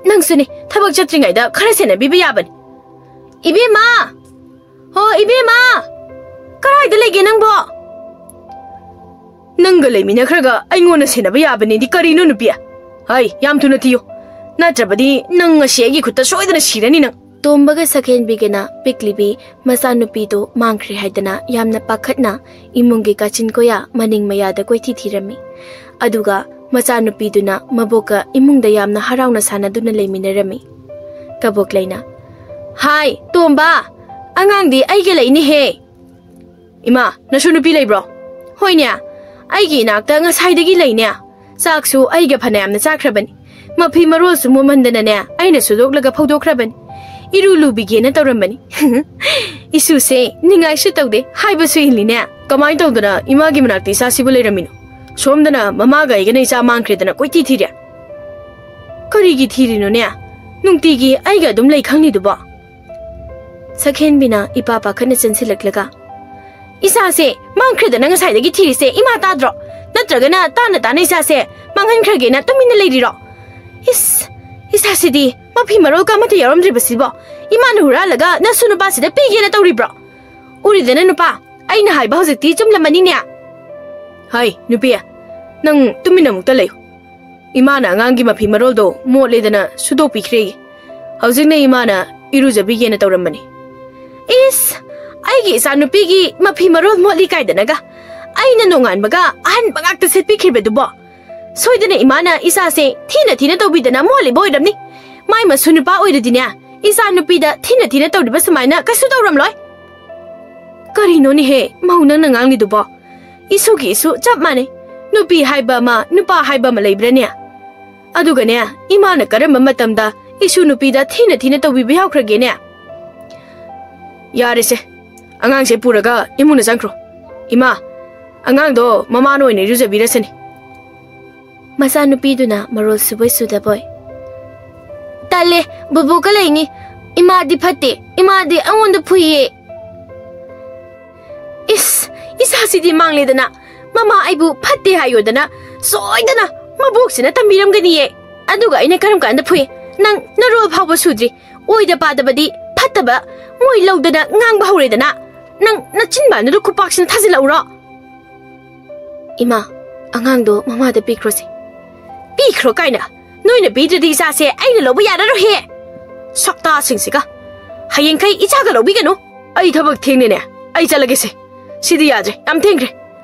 ꯅꯪꯁꯨꯅꯦ, ꯊꯕꯛ ꯆꯠꯇ꯭ꯔꯤꯉꯩꯗ ꯈꯔ ꯁꯦꯟꯅꯕꯤꯕ ꯌꯥꯕꯅꯤ꯫ ꯏꯕꯦꯝꯃ! ꯍꯣ, ꯏꯕꯦꯝꯃ! ꯀꯔꯥꯏꯗ ꯂꯩꯒꯦ ꯅꯪꯕꯣ? ꯅꯪꯒ ꯂꯩꯃꯤꯟꯅꯈ꯭ꯔꯒ ꯑꯩꯉꯣꯟꯗ ꯁꯦꯟꯅꯕ ꯌꯥꯕꯅꯦꯗꯤ ꯀꯔꯤꯅꯣ, ꯅꯨꯄꯤ? ꯍꯩ, ꯌꯥꯝ ꯊꯨꯅ ꯊꯤꯌꯨ꯫ ꯅꯠꯇ꯭ꯔꯕꯗꯤ ꯅꯪ ꯉꯁꯤ ꯑꯩꯒꯤ ꯈꯨꯠꯇ ꯁꯣꯏꯗꯅ ꯁꯤꯔꯅꯤ ꯅꯪ꯫ ꯇꯣꯝꯕꯒ ꯁꯈꯦꯟꯕꯤꯒꯅ ꯄꯤꯛꯂꯤꯕꯤ ꯃꯆꯥꯅꯨꯄꯤꯗꯨ ꯃꯥꯡꯈ꯭ꯔꯦ ꯍꯥꯏꯗꯅ ꯌꯥꯝꯅ ꯄꯥꯈꯠꯅ ꯏꯃꯨꯡꯒꯤ ꯀꯥꯆꯤꯟ ꯀꯣꯌꯥ ꯃꯅꯤꯡ ꯃꯌꯥꯗ ꯀꯣꯏꯊꯤ ꯊꯤꯔꯝꯃꯤ꯫ ꯑꯗꯨꯒ ꯃꯆꯥꯅꯨꯄꯤꯗꯨꯅ ꯃꯕꯣꯛꯀ ꯏꯃꯨꯡꯗ ꯌꯥꯝꯅ ꯍꯔꯥꯎꯅ ꯁꯥꯟꯅꯗꯨꯅ ꯂꯩꯃꯤꯟꯅꯔꯝꯃꯤ꯫ ꯀꯕꯣꯛꯂꯩꯅ, "ꯍꯥꯏ, ꯇꯣꯝꯕ, ꯑꯉꯥꯡꯗꯤ ꯑꯩꯒ ꯂꯩꯅꯦꯍꯦ꯫" "ꯏꯃꯥ, ꯅꯁꯨ ꯅꯨꯄꯤ ꯂꯩꯕ꯭ꯔꯣ?" "ꯍꯣꯏꯅꯦ, ꯑꯩꯒꯤ ꯏꯅꯥꯛꯇ ꯉꯁꯥꯏꯗꯒꯤ ꯂꯩꯅꯦ꯫ ꯆꯥꯛꯁꯨ ꯑꯩꯒ ꯐꯅꯌꯥꯝꯅ ꯆꯥꯈ꯭ꯔꯕꯅꯤ꯫ ꯃꯐꯤ ꯃꯔꯣꯜꯁꯨ ꯃꯣꯝꯍꯟꯗꯅꯅꯦ, ꯑꯩꯅ ꯁꯨꯗꯣꯛꯂꯒ ꯐꯧꯗꯣꯛꯈ꯭ꯔꯕꯅꯤ꯫ ꯏꯔꯨ ꯂꯨꯕꯤꯒꯦꯅ ꯇꯧꯔꯝꯕꯅꯤ꯫" "ꯏꯁꯨꯁꯦ ꯅꯤꯡꯉꯥꯏꯁꯨ ꯇꯧꯗꯦ, ꯍꯥꯏꯕꯁꯨ ꯏꯜꯂꯤꯅꯦ꯫" "ꯀꯃꯥꯏꯅ ꯇꯧꯗꯅ ꯏꯃꯥꯒꯤ ꯃꯅꯥꯛꯇ ꯏꯆꯥꯁꯤꯕꯨ ꯂꯩꯔꯝꯃꯤꯅꯣ? ꯁꯣꯝꯗꯅ ꯃꯃꯥꯒ ꯑꯩꯒꯅ ꯏꯆꯥ ꯃꯥꯡꯈ꯭ꯔꯦꯗꯅ ꯀꯣꯏꯊꯤ ꯊꯤꯔꯦ꯫" "ꯀꯔꯤꯒꯤ ꯊꯤꯔꯤꯅꯣꯅꯦ? ꯅꯨꯡꯇꯤꯒꯤ ꯑꯩꯒ ꯑꯗꯨꯝ ꯂꯩ ꯈꯪꯂꯤꯗꯨꯕꯣ?" ꯁꯛꯍꯦꯟꯕꯤꯅ ꯏꯄꯥ ꯄꯥꯈꯠꯅ ꯆꯪꯁꯤꯜꯂꯛꯂꯒ, "ꯏꯆꯥꯁꯦ ꯃꯥꯡꯈ꯭ꯔꯦꯗꯅ ꯉꯁꯥꯏꯗꯒꯤ ꯊꯤꯔꯤꯁꯦ ꯏꯃꯥ ꯇꯥꯗ꯭ꯔꯣ? ꯅꯠꯇ꯭ꯔꯒꯅ ꯇꯥꯅ ꯇꯥꯅ ꯏꯆꯥꯁꯦ ꯃꯥꯡꯍꯟꯈ꯭ꯔꯒꯦꯅ ꯇꯨꯃꯤꯟꯅ ꯂꯩꯔꯤꯔꯣ? ꯏꯁ, ꯏꯆꯥꯁꯤꯗꯤ ꯃꯐꯤ ꯃꯔꯣꯜꯒ ꯑꯃꯠꯇ ꯌꯥꯎꯔꯝꯗ꯭ꯔꯤꯕꯁꯤꯕꯣ ꯏꯃꯥꯅ ꯍꯨꯔꯥꯜꯂꯒ ꯅꯁꯨ ꯅꯨꯄꯥꯁꯤꯗ ꯄꯤꯒꯦꯅ ꯇꯧꯔꯤꯕ꯭ꯔꯣ? ꯎꯔꯤꯗꯅ ꯅꯨꯄꯥ, ꯑꯩꯅ ꯍꯥꯏꯕ ꯍꯧꯖꯤꯛꯇꯤ ꯆꯨꯝꯂꯝꯃꯅꯤꯅꯦ꯫" "ꯍꯩ, ꯅꯨꯄꯤ, ꯅꯪ ꯇꯨꯃꯤꯟꯅ ꯑꯃꯨꯛꯇ ꯂꯩꯌꯨ꯫ ꯏꯃꯥꯅ ꯑꯉꯥꯡꯒꯤ ꯃꯐꯤ ꯃꯔꯣꯜꯗꯣ ꯃꯣꯠꯂꯦꯗꯅ ꯁꯨꯗꯣꯛꯄꯤꯈ꯭ꯔꯦꯌꯦ꯫ ꯍꯧꯖꯤꯛꯅ ꯏꯃꯥꯅ ꯏꯔꯨꯖꯕꯤꯒꯦꯅ ꯇꯧꯔꯝꯕꯅꯤ꯫" "ꯏꯁ, ꯑꯩꯒꯤ ꯏꯆꯥꯅꯨꯄꯤꯒꯤ ꯃꯐꯤ ꯃꯔꯣꯜ ꯃꯣꯠꯂꯤ ꯀꯥꯏꯗꯅꯒ꯫ ꯑꯩꯅ ꯅꯣꯡꯉꯥꯟꯕꯒ ꯑꯍꯟꯕ ꯉꯥꯛꯇ ꯁꯦꯠꯄꯤꯈ꯭ꯔꯤꯕꯗꯨꯕꯣ? ꯁꯣꯏꯗꯅ ꯏꯃꯥꯅ ꯏꯆꯥꯁꯦ ꯊꯤꯅ ꯊꯤꯅ ꯇꯧꯕꯤꯗꯅ ꯃꯣꯠꯂꯤꯕ ꯑꯣꯏꯔꯝꯅꯤ꯫ ꯃꯥꯏ ꯃꯁꯨ ꯅꯨꯄꯥ ꯑꯣꯏꯔꯗꯤꯅꯦ, ꯏꯆꯥꯅꯨꯄꯤꯗ ꯊꯤꯅ ꯊꯤꯅ ꯇꯧꯔꯤꯕ ꯁꯨꯃꯥꯏꯅ ꯀꯩꯁꯨ ꯇꯧꯔꯝꯂꯣꯏ꯫" "ꯀꯔꯤꯅꯣꯅꯦꯍꯦ, ꯃꯧ ꯅꯪꯅ ꯉꯥꯡꯂꯤꯗꯨꯕꯣ? ꯏꯁꯨꯒꯤ ꯏꯁꯨ ꯆꯞ ꯃꯥꯟꯅꯩ꯫ ꯅꯨꯄꯤ ꯍꯥꯏꯕ ꯑꯃ, ꯅꯨꯄꯥ ꯍꯥꯏꯕ ꯑꯃ ꯂꯩꯕ꯭ꯔꯥꯅꯦ? ꯑꯗꯨꯒꯅꯦ, ꯏꯃꯥꯅ ꯀꯔꯝꯕ ꯃꯇꯝꯗ ꯏꯁꯨ ꯅꯨꯄꯤꯗ ꯊꯤꯅ ꯊꯤꯅ ꯇꯧꯕꯤꯕ ꯌꯥꯎꯈ꯭ꯔꯒꯦꯅꯦ?" "ꯌꯥꯔꯦꯁꯦ, ꯑꯉꯥꯡꯁꯦ ꯄꯨꯔꯒ ꯏꯃꯨꯡꯗ ꯆꯪꯈ꯭ꯔꯣ꯫ ꯏꯃꯥ, ꯑꯉꯥꯡꯗꯣ ꯃꯃꯥꯅ ꯑꯣꯏꯅ ꯏꯔꯨꯖꯕꯤꯔꯁꯅꯤ꯫" ꯃꯆꯥꯅꯨꯄꯤꯗꯨꯅ ꯃꯔꯣꯜ ꯁꯨꯕꯣꯏ ꯁꯨꯗꯕꯣꯏ, "ꯇꯜꯂꯦ, ꯕꯣꯕꯣꯛꯀ ꯂꯩꯅꯤ꯫ ꯏꯃꯥꯗꯤ ꯐꯠꯇꯦ, ꯏꯃꯥꯗꯤ ꯑꯩꯉꯣꯟꯗ ꯐꯨꯏꯌꯦ꯫" "ꯏꯁ, ꯏꯆꯥꯁꯤꯗꯤ ꯃꯥꯡꯂꯦꯗꯅ꯫ ꯃꯃꯥ ꯑꯩꯕꯨ ꯐꯠꯇꯦ ꯍꯥꯏꯌꯣꯗꯅ ꯁꯣꯏꯗꯅ ꯃꯕꯣꯛꯁꯤꯅ ꯇꯝꯕꯤꯔꯝꯒꯅꯤꯌꯦ꯫ ꯑꯗꯨꯒ ꯑꯩꯅ ꯀꯔꯝ ꯀꯥꯟꯗ ꯐꯨꯏ? ꯅꯪ ꯅꯔꯣꯜ ꯐꯥꯎꯕ ꯁꯨꯗ꯭ꯔꯤ꯫ ꯑꯣꯏꯗ ꯄꯥꯗꯕꯗꯤ ꯐꯠꯇꯕ ꯃꯣꯏ ꯂꯧꯗꯅ ꯉꯥꯡꯕ ꯍꯧꯔꯦꯗꯅ꯫ ꯅꯪ ꯅꯆꯤꯟꯕꯥꯟꯗꯨꯗ ꯈꯨꯄꯥꯛꯁꯤꯅ ꯊꯥꯖꯤꯜꯂꯛꯎꯔꯣ?" "ꯏꯃꯥ, ꯑꯉꯥꯡꯗꯣ ꯃꯃꯥꯗ ꯄꯤꯈ꯭ꯔꯣꯁꯦ꯫" "ꯄꯤꯈ꯭ꯔꯣ ꯀꯥꯏꯅ? ꯅꯣꯏꯅ ꯄꯤꯗ꯭ꯔꯗꯤ ꯏꯆꯥꯁꯦ ꯑꯩꯅ ꯂꯧꯕ ꯌꯥꯔꯔꯣꯏꯍꯦ꯫ ꯁꯛꯇꯥꯁꯤꯡꯁꯤꯒ꯫ ꯍꯌꯦꯡꯈꯩ ꯏꯆꯥꯒ ꯂꯧꯕꯤꯒꯅꯨ꯫" "ꯑꯩ ꯊꯕꯛ ꯊꯦꯡꯅꯦꯅꯦ, ꯑꯩ ꯆꯠꯂꯒꯦꯁꯦ꯫ ꯁꯤꯗꯤ ꯌꯥꯗ꯭ꯔꯦ, ꯌꯥꯝ ꯊꯦꯡꯈ꯭ꯔꯦ꯫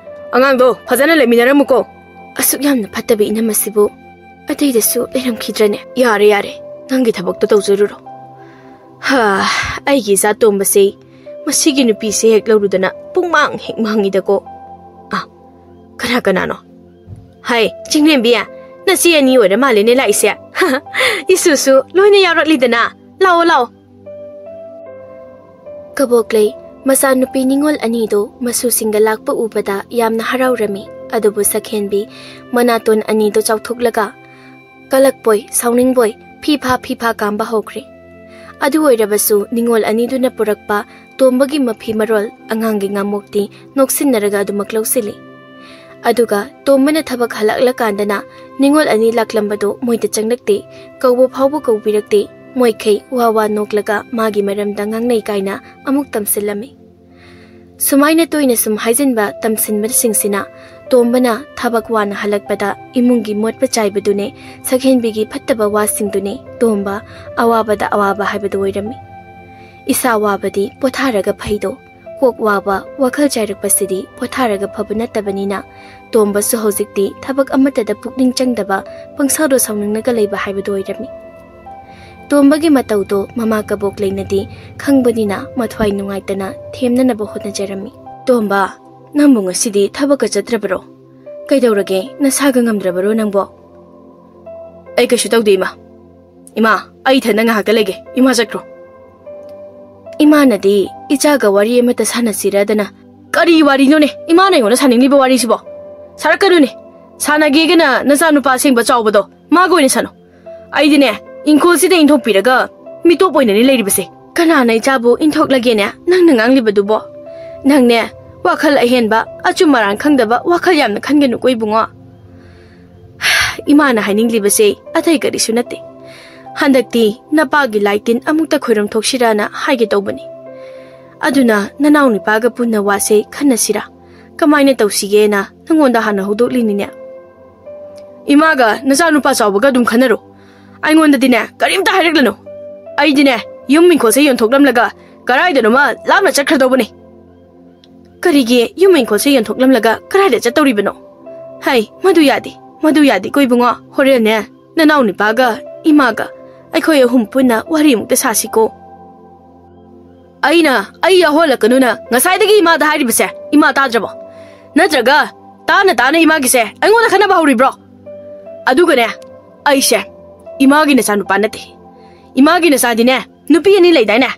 ꯑꯉꯥꯡꯗꯣ ꯐꯖꯅ ꯂꯩꯃꯤꯟꯅꯔꯝꯃꯨꯀꯣ꯫" ꯑꯁꯨꯛ ꯌꯥꯝꯅ ꯐꯠꯇꯕ ꯏꯅꯝ ꯑꯁꯤꯕꯨ ꯑꯇꯩꯗꯁꯨ ꯂꯩꯔꯝꯈꯤꯗ꯭ꯔꯅꯦ? "ꯌꯥꯔꯦ, ꯌꯥꯔꯦ, ꯅꯪꯒꯤ ꯊꯕꯛꯇꯣ ꯇꯧꯖꯔꯨꯔꯣ꯫ ꯍꯥ, ꯑꯩꯒꯤ ꯏꯆꯥ ꯇꯣꯝꯕꯁꯦ, ꯃꯁꯤꯒꯤ ꯅꯨꯄꯤꯁꯦ ꯍꯦꯛ ꯂꯧꯔꯨꯗꯅ ꯄꯨꯡꯃꯥꯡ ꯍꯦꯛ ꯃꯥꯡꯉꯤꯗꯀꯣ꯫ ꯑ, ꯀꯅꯥ ꯀꯅꯥꯅꯣ? ꯍꯥꯏ, ꯆꯤꯡꯂꯦꯝꯕꯤ, ꯅꯆꯦ ꯑꯅꯤ ꯑꯣꯏꯔ ꯃꯥꯜꯂꯦꯅꯦ ꯂꯥꯛꯏꯁꯦ꯫ ꯏꯁꯨꯁꯨ ꯂꯣꯏꯅ ꯌꯥꯎꯔꯛꯂꯤꯗꯅ꯫ ꯂꯥꯛꯑꯣ, ꯂꯥꯛꯑꯣ꯫ ꯀꯕꯣꯛꯂꯩ ꯃꯆꯥꯅꯨꯄꯤ ꯅꯤꯉꯣꯜ ꯑꯅꯤꯗꯣ ꯃꯁꯨꯁꯤꯡꯒ ꯂꯥꯛꯄ ꯎꯕꯗ ꯌꯥꯝꯅ ꯍꯔꯥꯎꯔꯝꯃꯤ꯫ ꯑꯗꯨꯕꯨ ꯁꯛꯍꯦꯟꯕꯤ ꯃꯅꯥꯇꯣꯟ ꯑꯅꯤꯗꯣ ꯆꯥꯎꯊꯣꯛꯂꯒ ꯀꯂꯛꯄꯣꯏ, ꯁꯥꯎꯅꯤꯡꯕꯣꯏ, ꯐꯤꯐꯥ ꯐꯤꯐꯥ ꯀꯥꯝꯕ ꯍꯧꯈ꯭ꯔꯦ꯫ ꯑꯗꯨ ꯑꯣꯏꯔꯕꯁꯨ ꯅꯤꯉꯣꯜ ꯑꯅꯤꯗꯨꯅ ꯄꯨꯔꯛꯄ ꯇꯣꯝꯕꯒꯤ ꯃꯐꯤ ꯃꯔꯣꯜ, ꯑꯉꯥꯡꯒꯤ ꯉꯥꯃꯣꯛꯇꯤ ꯅꯣꯛꯁꯤꯟꯅꯔꯒ ꯑꯗꯨꯃꯛ ꯂꯧꯁꯤꯜꯂꯤ꯫ ꯑꯗꯨꯒ ꯇꯣꯝꯕꯅ ꯊꯕꯛ ꯍꯜꯂꯛꯂꯀꯥꯟꯗꯅ ꯅꯤꯉꯣꯜ ꯑꯅꯤ ꯂꯥꯛꯂꯝꯕꯗꯣ ꯃꯣꯏꯗ ꯆꯪꯂꯛꯇꯦ, ꯀꯧꯕ ꯐꯥꯎꯕ ꯀꯧꯕꯤꯔꯛꯇꯦ, ꯃꯣꯏꯈꯩ ꯋꯥ ꯋꯥ ꯅꯣꯛꯂꯒ ꯃꯥꯒꯤ ꯃꯔꯝꯗ ꯉꯥꯡꯅꯩ ꯀꯥꯏꯅ ꯑꯃꯨꯛ ꯇꯝꯁꯤꯜꯂꯝꯃꯤ꯫ ꯁꯨꯃꯥꯏꯅ ꯇꯣꯏꯅ ꯁꯨꯝ ꯍꯥꯏꯖꯤꯟꯕ ꯇꯝꯁꯤꯟꯕꯁꯤꯡꯁꯤꯅ ꯇꯣꯝꯕꯅ ꯊꯕꯛ ꯋꯥꯅ ꯍꯜꯂꯛꯄꯗ ꯏꯃꯨꯡꯒꯤ ꯃꯣꯠꯄ ꯆꯥꯏꯕꯗꯨꯅꯦ, ꯁꯛꯍꯦꯟꯕꯤꯒꯤ ꯐꯠꯇꯕ ꯋꯥꯁꯤꯡꯗꯨꯅꯦ ꯇꯣꯝꯕ ꯑꯋꯥꯕꯗ ꯑꯋꯥꯕ ꯍꯥꯏꯕꯗꯨ ꯑꯣꯏꯔꯝꯃꯤ꯫ ꯏꯁꯥ ꯋꯥꯕꯗꯤ ꯄꯣꯊꯥꯔꯒ ꯐꯩꯗꯣ, ꯀꯣꯛ ꯋꯥꯕ, ꯋꯥꯈꯜ ꯆꯥꯏꯔꯛꯄꯁꯤꯗꯤ ꯄꯣꯊꯥꯔꯒ ꯐꯕ ꯅꯠꯇꯕꯅꯤꯅ, ꯇꯣꯝꯕꯁꯨ ꯍꯧꯖꯤꯛꯇꯤ ꯊꯕꯛ ꯑꯃꯠꯇꯗ ꯄꯨꯛꯅꯤꯡ ꯆꯪꯗꯕ, ꯄꯪꯁꯥꯎꯗ ꯁꯥꯎꯅꯤꯡꯂꯒ ꯂꯩꯕ ꯍꯥꯏꯕꯗꯨ ꯑꯣꯏꯔꯝꯃꯤ꯫ ꯇꯣꯝꯕꯒꯤ ꯃꯇꯧꯗꯣ ꯃꯃꯥ ꯀꯕꯣꯛꯂꯩꯅꯗꯤ ꯈꯪꯕꯅꯤꯅ ꯃꯊ꯭ꯋꯥꯏ ꯅꯨꯡꯉꯥꯏꯇꯅ ꯊꯦꯝꯅꯅꯕ ꯍꯣꯠꯅꯖꯔꯝꯃꯤ꯫ "ꯇꯣꯝꯕ, ꯅꯪꯕꯨ ꯉꯁꯤꯗꯤ ꯊꯕꯛꯀ ꯆꯠꯇ꯭ꯔꯕꯔꯣ? ꯀꯩꯗꯧꯔꯒꯦ? ꯅꯁꯥꯒ ꯉꯝꯗ꯭ꯔꯕꯔꯣ ꯅꯪꯕꯣ?" "ꯑꯩ ꯀꯩꯁꯨ ꯇꯧꯗꯦ, ꯏꯃꯥ꯫ ꯏꯃꯥ, ꯑꯩ ꯏꯊꯟꯗ ꯉꯥꯏꯍꯥꯛꯇ ꯂꯩꯒꯦ꯫ ꯏꯃꯥ ꯆꯠꯈ꯭ꯔꯣ꯫" ꯏꯃꯥꯅꯗꯤ ꯏꯆꯥꯒ ꯋꯥꯔꯤ ꯑꯃꯠꯇ ꯁꯥꯟꯅꯁꯤꯔꯗꯅ꯫ "ꯀꯔꯤ ꯋꯥꯔꯤꯅꯣꯅꯦ ꯏꯃꯥꯅ ꯑꯩꯉꯣꯟꯗ ꯁꯥꯅꯤꯡꯂꯤꯕ ꯋꯥꯔꯤꯁꯤꯕꯣ? ꯁꯥꯔꯛꯀꯅꯨꯅꯦ꯫ ꯁꯥꯟꯅꯒꯦꯒꯅ ꯅꯆꯥꯅꯨꯄꯥ ꯑꯁꯦꯡꯕ ꯆꯥꯎꯕꯗꯣ ꯃꯥꯒ ꯑꯣꯏꯅ ꯁꯥꯟꯅꯧ꯫ ꯑꯩꯗꯤꯅꯦ, ꯏꯪꯈꯣꯜꯁꯤꯗ ꯏꯟꯊꯣꯛꯄꯤꯔꯒ ꯃꯤꯇꯣꯞ ꯑꯣꯏꯅꯅꯦ ꯂꯩꯔꯤꯕꯁꯦ꯫" "ꯀꯅꯥꯅ ꯏꯆꯥꯕꯨ ꯏꯟꯊꯣꯛꯂꯒꯦꯅꯦ ꯅꯪꯅ ꯉꯥꯡꯂꯤꯕꯗꯨꯕꯣ? ꯅꯪꯅꯦ, ꯋꯥꯈꯜ ꯑꯍꯦꯟꯕ, ꯑꯆꯨꯝ ꯑꯔꯥꯟ ꯈꯪꯗꯕ ꯋꯥꯈꯜ ꯌꯥꯝꯅ ꯈꯟꯒꯅꯨꯀꯣ ꯏꯕꯨꯡꯉꯣ꯫ ꯏꯃꯥꯅ ꯍꯥꯏꯅꯤꯡꯂꯤꯕꯁꯦ ꯑꯇꯩ ꯀꯔꯤꯁꯨ ꯅꯠꯇꯦ꯫ ꯍꯟꯗꯛꯇꯤ ꯅꯄꯥꯒꯤ ꯂꯥꯏ ꯇꯤꯟ ꯑꯃꯨꯛꯇ ꯈꯣꯏꯔꯝ ꯊꯣꯛꯁꯤꯔꯥꯅ ꯍꯥꯏꯒꯦ ꯇꯧꯕꯅꯤ꯫ ꯑꯗꯨꯅ ꯅꯅꯥꯎ ꯅꯨꯄꯥꯒ ꯄꯨꯟꯅ ꯋꯥꯁꯦ ꯈꯟꯅꯁꯤꯔꯥ? ꯀꯃꯥꯏꯅ ꯇꯧꯁꯤꯒꯦꯅ ꯅꯉꯣꯟꯗ ꯍꯥꯟꯅ ꯍꯧꯗꯣꯛꯂꯤꯅꯤꯅꯦ꯫" "ꯏꯃꯥꯒ ꯅꯆꯥꯅꯨꯄꯥ ꯆꯥꯎꯕꯒ ꯑꯗꯨꯝ ꯈꯟꯅꯔꯣ꯫ ꯑꯩꯉꯣꯟꯗꯗꯤꯅꯦ, ꯀꯔꯤꯝꯇ ꯍꯥꯏꯔꯛꯂꯅꯨ꯫ ꯑꯩꯗꯤꯅꯦ, ꯌꯨꯝ ꯏꯪꯈꯣꯜꯁꯦ ꯌꯣꯟꯊꯣꯛꯂꯝꯂꯒ ꯀꯗꯥꯏꯗꯅꯣꯃ ꯂꯥꯞꯅ ꯆꯠꯈ꯭ꯔꯗꯧꯕꯅꯤ꯫" "ꯀꯔꯤꯒꯤ ꯌꯨꯝ ꯏꯪꯈꯣꯜꯁꯦ ꯌꯣꯟꯊꯣꯛꯂꯝꯂꯒ ꯀꯗꯥꯏꯗ ꯆꯠꯇꯧꯔꯤꯕꯅꯣ? ꯍꯩ, ꯃꯗꯨ ꯌꯥꯗꯦ, ꯃꯗꯨ ꯌꯥꯗꯦꯀꯣ ꯏꯕꯨꯡꯉꯣ꯫ ꯍꯣꯔꯦꯟꯅꯦ, ꯅꯅꯥꯎ ꯅꯨꯄꯥꯒ ꯏꯃꯥꯒ ꯑꯩꯈꯣꯏ ꯑꯍꯨꯝ ꯄꯨꯟꯅ ꯋꯥꯔꯤ ꯑꯃꯨꯛꯇ ꯁꯥꯁꯤꯀꯣ꯫" ꯑꯩꯅ ꯑꯩ ꯌꯥꯎꯍꯜꯂꯛꯀꯅꯨꯅ ꯉꯁꯥꯏꯗꯒꯤ ꯏꯃꯥꯗ ꯍꯥꯏꯔꯤꯕꯁꯦ ꯏꯃꯥ ꯇꯥꯗ꯭ꯔꯕꯣ? ꯅꯠꯇ꯭ꯔꯒ ꯇꯥꯅ ꯇꯥꯅ ꯏꯃꯥꯒꯤꯁꯦ ꯑꯩꯉꯣꯟꯗ ꯈꯟꯅꯕ ꯍꯧꯔꯤꯕ꯭ꯔꯣ? ꯑꯗꯨꯒꯅꯦ, ꯑꯩꯁꯦ ꯏꯃꯥꯒꯤ ꯅꯆꯥꯅꯨꯄꯥ ꯅꯠꯇꯦ꯫ ꯏꯃꯥꯒꯤ ꯅꯆꯥꯗꯤꯅꯦ, ꯅꯨꯄꯤ ꯑꯅꯤ ꯂꯩꯗꯥꯏꯅꯦ?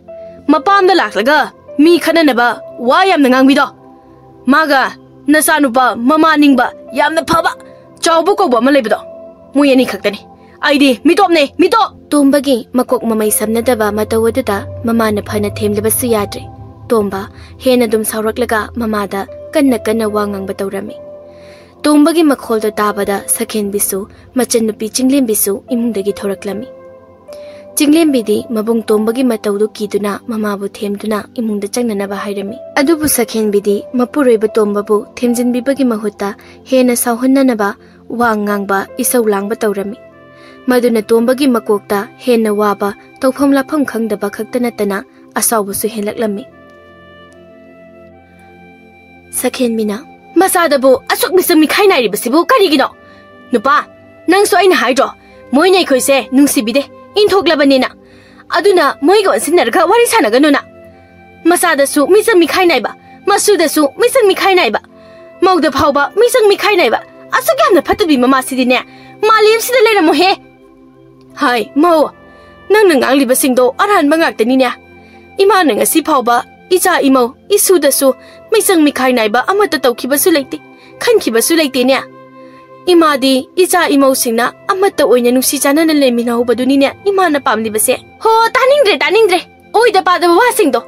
ꯃꯄꯥꯝꯗ ꯂꯥꯛꯂꯒ ꯃꯤ ꯈꯠꯅꯅꯕ ꯋꯥ ꯌꯥꯝꯅ ꯉꯥꯡꯕꯤꯗꯣ꯫ ꯃꯥꯒ ꯅꯆꯥꯅꯨꯄꯥ ꯃꯃꯥ ꯅꯤꯡꯕ ꯌꯥꯝꯅ ꯐꯕ, ꯆꯥꯎꯕ ꯀꯧꯕ ꯑꯃ ꯂꯩꯕꯗꯣ, ꯃꯣꯏ ꯑꯅꯤ ꯈꯛꯇꯅꯤ꯫ ꯑꯩꯗꯤ ꯃꯤꯇꯣꯞꯅꯦ, ꯃꯤꯇꯣꯞ! ꯇꯣꯝꯕꯒꯤ ꯃꯀꯣꯛ ꯃꯃꯩ ꯁꯝꯅꯗꯕ ꯃꯇꯧ ꯑꯗꯨꯗ ꯃꯃꯥꯅ ꯐꯅ ꯊꯦꯝꯂꯕꯁꯨ ꯌꯥꯗ꯭ꯔꯦ꯫ ꯇꯣꯝꯕ ꯍꯦꯟꯅ ꯑꯗꯨꯝ ꯁꯥꯎꯔꯛꯂꯒ ꯃꯃꯥꯗ ꯀꯟꯅ ꯀꯟꯅ ꯋꯥ ꯉꯥꯡꯕ ꯇꯧꯔꯝꯃꯤ꯫ ꯇꯣꯝꯕꯒꯤ ꯃꯈꯣꯜꯗꯣ ꯇꯥꯕꯗ ꯁꯈꯦꯟꯕꯤꯁꯨ, ꯃꯆꯟꯅꯨꯄꯤ ꯆꯤꯡꯂꯦꯝꯕꯤꯁꯨ ꯏꯃꯨꯡꯗꯒꯤ ꯊꯣꯔꯛꯂꯝꯃꯤ꯫ ꯆꯤꯡꯂꯦꯝꯕꯤꯗꯤ ꯃꯕꯨꯡ ꯇꯣꯝꯕꯒꯤ ꯃꯇꯧꯗꯨ ꯀꯤꯗꯨꯅ ꯃꯃꯥꯕꯨ ꯊꯦꯝꯗꯨꯅ ꯏꯃꯨꯡꯗ ꯆꯪꯅꯅꯕ ꯍꯥꯏꯔꯝꯃꯤ꯫ ꯑꯗꯨꯕꯨ ꯁꯈꯦꯟꯕꯤꯗꯤ ꯃꯄꯨꯔꯣꯏꯕ ꯇꯣꯝꯕꯕꯨ ꯊꯦꯝꯖꯤꯟꯕꯤꯕꯒꯤ ꯃꯍꯨꯠꯇ ꯍꯦꯟꯅ ꯁꯥꯎꯍꯟꯅꯅꯕ ꯋꯥ ꯉꯥꯡꯕ, ꯏꯁꯧ ꯂꯥꯡꯕ ꯇꯧꯔꯝꯃꯤ꯫ ꯃꯗꯨꯅ ꯇꯣꯝꯕꯒꯤ ꯃꯀꯣꯛꯇ ꯍꯦꯟꯅ ꯋꯥꯕ, ꯇꯧꯐꯝ ꯂꯥꯛꯐꯝ ꯈꯪꯗꯕ ꯈꯛꯇ ꯅꯠꯇꯅ ꯑꯁꯥꯎꯕꯁꯨ ꯍꯦꯜꯂꯛꯂꯝꯃꯤ꯫ ꯁꯈꯦꯟꯕꯤꯅ, "ꯃꯆꯥꯗꯕꯨ ꯑꯁꯨꯛ ꯃꯤꯆꯪ ꯃꯤꯈꯥꯏ ꯅꯥꯏꯔꯤꯕꯁꯤꯕꯨ ꯀꯔꯤꯒꯤꯅꯣ? ꯅꯨꯄꯥ, ꯅꯪꯁꯨ ꯑꯩꯅ ꯍꯥꯏꯗ꯭ꯔꯣ, ꯃꯣꯏꯅ ꯑꯩꯈꯣꯏꯁꯦ ꯅꯨꯡꯁꯤꯕꯤꯗꯦ, ꯏꯟꯊꯣꯛꯂꯕꯅꯤꯅ꯫ ꯑꯗꯨꯅ ꯃꯣꯏꯒ ꯑꯣꯟꯁꯤꯟꯅꯔꯒ ꯋꯥꯔꯤ ꯁꯥꯟꯅꯒꯅꯨꯅ꯫ ꯃꯆꯥꯗꯁꯨ ꯃꯤꯆꯪ ꯃꯤꯈꯥꯏ ꯅꯥꯏꯕ, ꯃꯁꯨꯗꯁꯨ ꯃꯤꯆꯪ ꯃꯤꯈꯥꯏ ꯅꯥꯏꯕ, ꯃꯧꯗ ꯐꯥꯎꯕ ꯃꯤꯆꯪ ꯃꯤꯈꯥꯏ ꯅꯥꯏꯕ꯫ ꯑꯁꯨꯛ ꯌꯥꯝꯅ ꯐꯠꯇꯕꯤ ꯃꯃꯥꯁꯤꯗꯤꯅꯦ, ꯃꯥꯂꯦꯝꯁꯤꯗ ꯂꯩꯔꯝꯃꯣꯍꯦ!" "ꯍꯥꯏ, ꯃꯧ, ꯅꯪꯅ ꯉꯥꯡꯂꯤꯕꯁꯤꯡꯗꯣ ꯑꯔꯥꯟꯕ ꯉꯥꯛꯇꯅꯤꯅꯦ꯫ ꯏꯃꯥꯅ ꯉꯁꯤ ꯐꯥꯎꯕ ꯏꯆꯥ ꯏꯃꯧ, ꯏꯁꯨꯗꯁꯨ ꯃꯤꯆꯪ ꯃꯤꯈꯥꯏ ꯅꯥꯏꯕ ꯑꯃꯠꯇ ꯇꯧꯈꯤꯕꯁꯨ ꯂꯩꯇꯦ, ꯈꯟꯈꯤꯕꯁꯨ ꯂꯩꯇꯦꯅꯦ꯫ ꯏꯃꯥꯗꯤ ꯏꯆꯥ ꯏꯃꯧꯁꯤꯡꯅ ꯑꯃꯠꯇ ꯑꯣꯏꯅ ꯅꯨꯡꯁꯤ ꯆꯥꯟꯅꯅ ꯂꯩꯃꯤꯟꯅꯍꯧꯕꯗꯨꯅꯤꯅꯦ ꯏꯃꯥꯅ ꯄꯥꯝꯂꯤꯕꯁꯦ꯫" "ꯍꯣ, ꯇꯥꯅꯤꯡꯗ꯭ꯔꯦ, ꯇꯥꯅꯤꯡꯗ꯭ꯔꯦ꯫ ꯑꯣꯏꯗ ꯄꯥꯗꯕ ꯋꯥꯁꯤꯡꯗꯣ꯫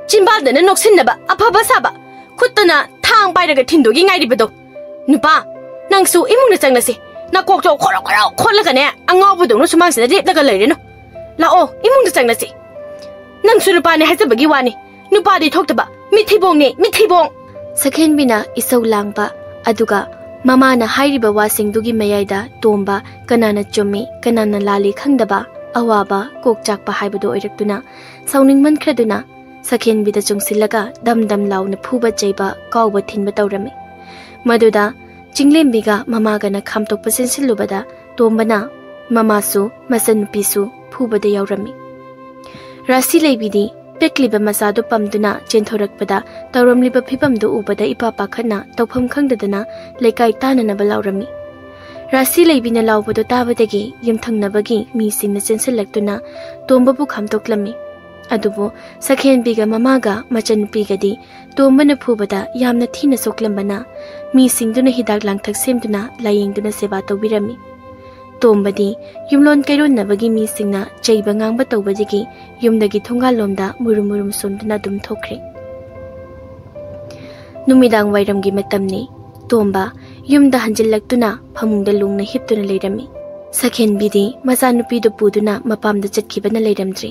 ꯆꯤꯟꯕꯥꯜꯗꯅ ꯅꯣꯛꯁꯤꯟꯅꯕ, ꯑꯐꯕ ꯁꯥꯕ, ꯈꯨꯠꯇꯅ ꯊꯥꯡ ꯄꯥꯏꯔꯒ ꯊꯤꯟꯗꯣꯛꯏ ꯉꯥꯏꯔꯤꯕꯗꯣ꯫ ꯅꯨꯄꯥ, ꯅꯪꯁꯨ ꯏꯃꯨꯡꯗ ꯆꯪꯂꯁꯤ꯫ ꯅꯀꯣꯛꯇꯣ ꯈꯣꯔꯣ ꯈꯣꯔꯣ ꯈꯣꯠꯂꯒꯅꯦ, ꯑꯉꯥꯎꯕꯗꯧꯅ ꯁꯨꯃꯥꯡꯁꯤꯗ ꯂꯦꯞꯂꯒ ꯂꯩꯔꯅꯨ꯫ ꯂꯥꯛꯑꯣ, ꯏꯃꯨꯡꯗ ꯆꯪꯂꯁꯤ꯫ ꯅꯪꯁꯨ ꯅꯨꯄꯥꯅꯦ ꯍꯥꯏꯖꯕꯒꯤ ꯋꯥꯅꯤ꯫ ꯅꯨꯄꯥꯗꯤ ꯊꯣꯛꯇꯕ, ꯃꯤꯊꯤꯕꯣꯡꯅꯦ, ꯃꯤꯊꯤꯕꯣꯡ!" ꯁꯈꯦꯟꯕꯤꯅ ꯏꯁꯧ ꯂꯥꯡꯕ, ꯑꯗꯨꯒ ꯃꯃꯥꯅ ꯍꯥꯏꯔꯤꯕ ꯋꯥꯁꯤꯡꯗꯨꯒꯤ ꯃꯌꯥꯏꯗ ꯇꯣꯝꯕ ꯀꯅꯥꯅ ꯆꯨꯝꯃꯤ, ꯀꯅꯥꯅ ꯂꯥꯜꯂꯤ ꯈꯪꯗꯕ ꯑꯋꯥꯕ ꯀꯣꯛ ꯆꯥꯛꯄ ꯍꯥꯏꯕꯗꯨ ꯑꯣꯏꯔꯛꯇꯨꯅ, ꯁꯥꯎꯅꯤꯡꯃꯟꯈ꯭ꯔꯗꯨꯅ ꯁꯈꯦꯟꯕꯤꯗ ꯆꯨꯡꯁꯤꯜꯂꯒ ꯗꯝ ꯗꯝ ꯂꯥꯎꯅ ꯐꯨꯕ ꯆꯩꯕ, ꯀꯥꯎꯕ ꯊꯤꯟꯕ ꯇꯧꯔꯝꯃꯤ꯫ ꯃꯗꯨꯗ ꯆꯤꯡꯂꯦꯝꯕꯤꯒ ꯃꯃꯥꯒꯅ ꯈꯥꯝꯇꯣꯛꯄ ꯆꯦꯟꯁꯤꯜꯂꯨꯕꯗ ꯇꯣꯝꯕꯅ ꯃꯃꯥꯁꯨ ꯃꯆꯟꯅꯨꯄꯤꯁꯨ ꯐꯨꯕꯗ ꯌꯥꯎꯔꯝꯃꯤ꯫ ꯔꯥꯁꯤ ꯂꯩꯕꯤꯗꯤ ꯄꯤꯛꯂꯤꯕ ꯃꯆꯥꯗꯨ ꯄꯝꯗꯨꯅ ꯆꯦꯟꯊꯣꯔꯛꯄꯗ ꯇꯧꯔꯝꯂꯤꯕ ꯐꯤꯕꯝꯗꯨ ꯎꯕꯗ ꯏꯄꯥ ꯄꯥꯈꯠꯅ ꯇꯧꯐꯝ ꯈꯪꯗꯗꯅ ꯂꯩꯀꯥꯏ ꯇꯥꯟꯅꯅꯕ ꯂꯥꯎꯔꯝꯃꯤ꯫ ꯔꯥꯁꯤ ꯂꯩꯕꯤꯅ ꯂꯥꯎꯕꯗꯨ ꯇꯥꯕꯗꯒꯤ ꯌꯨꯝꯊꯪꯅꯕꯒꯤ ꯃꯤꯁꯤꯡꯅ ꯆꯦꯟꯁꯤꯜꯂꯛꯇꯨꯅ ꯇꯣꯝꯕꯕꯨ ꯈꯥꯝꯗꯣꯛꯂꯝꯃꯤ꯫ ꯑꯗꯨꯕꯨ ꯁꯈꯦꯟꯕꯤꯒ ꯃꯃꯥꯒ ꯃꯆꯟꯅꯨꯄꯤꯒꯗꯤ ꯇꯣꯝꯕꯅ ꯐꯨꯕꯗ ꯌꯥꯝꯅ ꯊꯤꯅ ꯁꯣꯛꯂꯝꯕꯅ ꯃꯤꯁꯤꯡꯗꯨꯅ ꯍꯤꯗꯥꯛ ꯂꯥꯡꯊꯛ ꯁꯦꯝꯗꯨꯅ ꯂꯥꯌꯦꯡꯗꯨꯅ ꯁꯦꯕꯥ ꯇꯧꯕꯤꯔꯝꯃꯤ꯫ ꯇꯣꯝꯕꯗꯤ ꯌꯨꯝꯂꯣꯟ ꯀꯩꯔꯣꯟꯅꯕꯒꯤ ꯃꯤꯁꯤꯡꯅ ꯆꯩꯕ ꯉꯥꯡꯕ ꯇꯧꯕꯗꯒꯤ ꯌꯨꯝꯗꯒꯤ ꯊꯣꯡꯒꯥꯜꯂꯣꯝꯗ ꯃꯨꯔꯨꯝ ꯃꯨꯔꯨꯝ ꯁꯣꯟꯗꯨꯅ ꯑꯗꯨꯝ ꯊꯣꯛꯈ꯭ꯔꯦ꯫ ꯅꯨꯃꯤꯗꯥꯡ ꯋꯥꯏꯔꯝꯒꯤ ꯃꯇꯝꯅꯤ꯫ ꯇꯣꯝꯕ ꯌꯨꯝꯗ ꯍꯟꯖꯤꯜꯂꯛꯇꯨꯅ ꯐꯃꯨꯡꯗ ꯂꯣꯡꯅ ꯍꯤꯞꯇꯨꯅ ꯂꯩꯔꯝꯃꯤ꯫ ꯁꯈꯦꯟꯕꯤꯗꯤ ꯃꯆꯥꯅꯨꯄꯤꯗꯨ ꯄꯨꯗꯨꯅ ꯃꯄꯥꯝꯗ ꯆꯠꯈꯤꯕꯅ ꯂꯩꯔꯝꯗ꯭ꯔꯤ꯫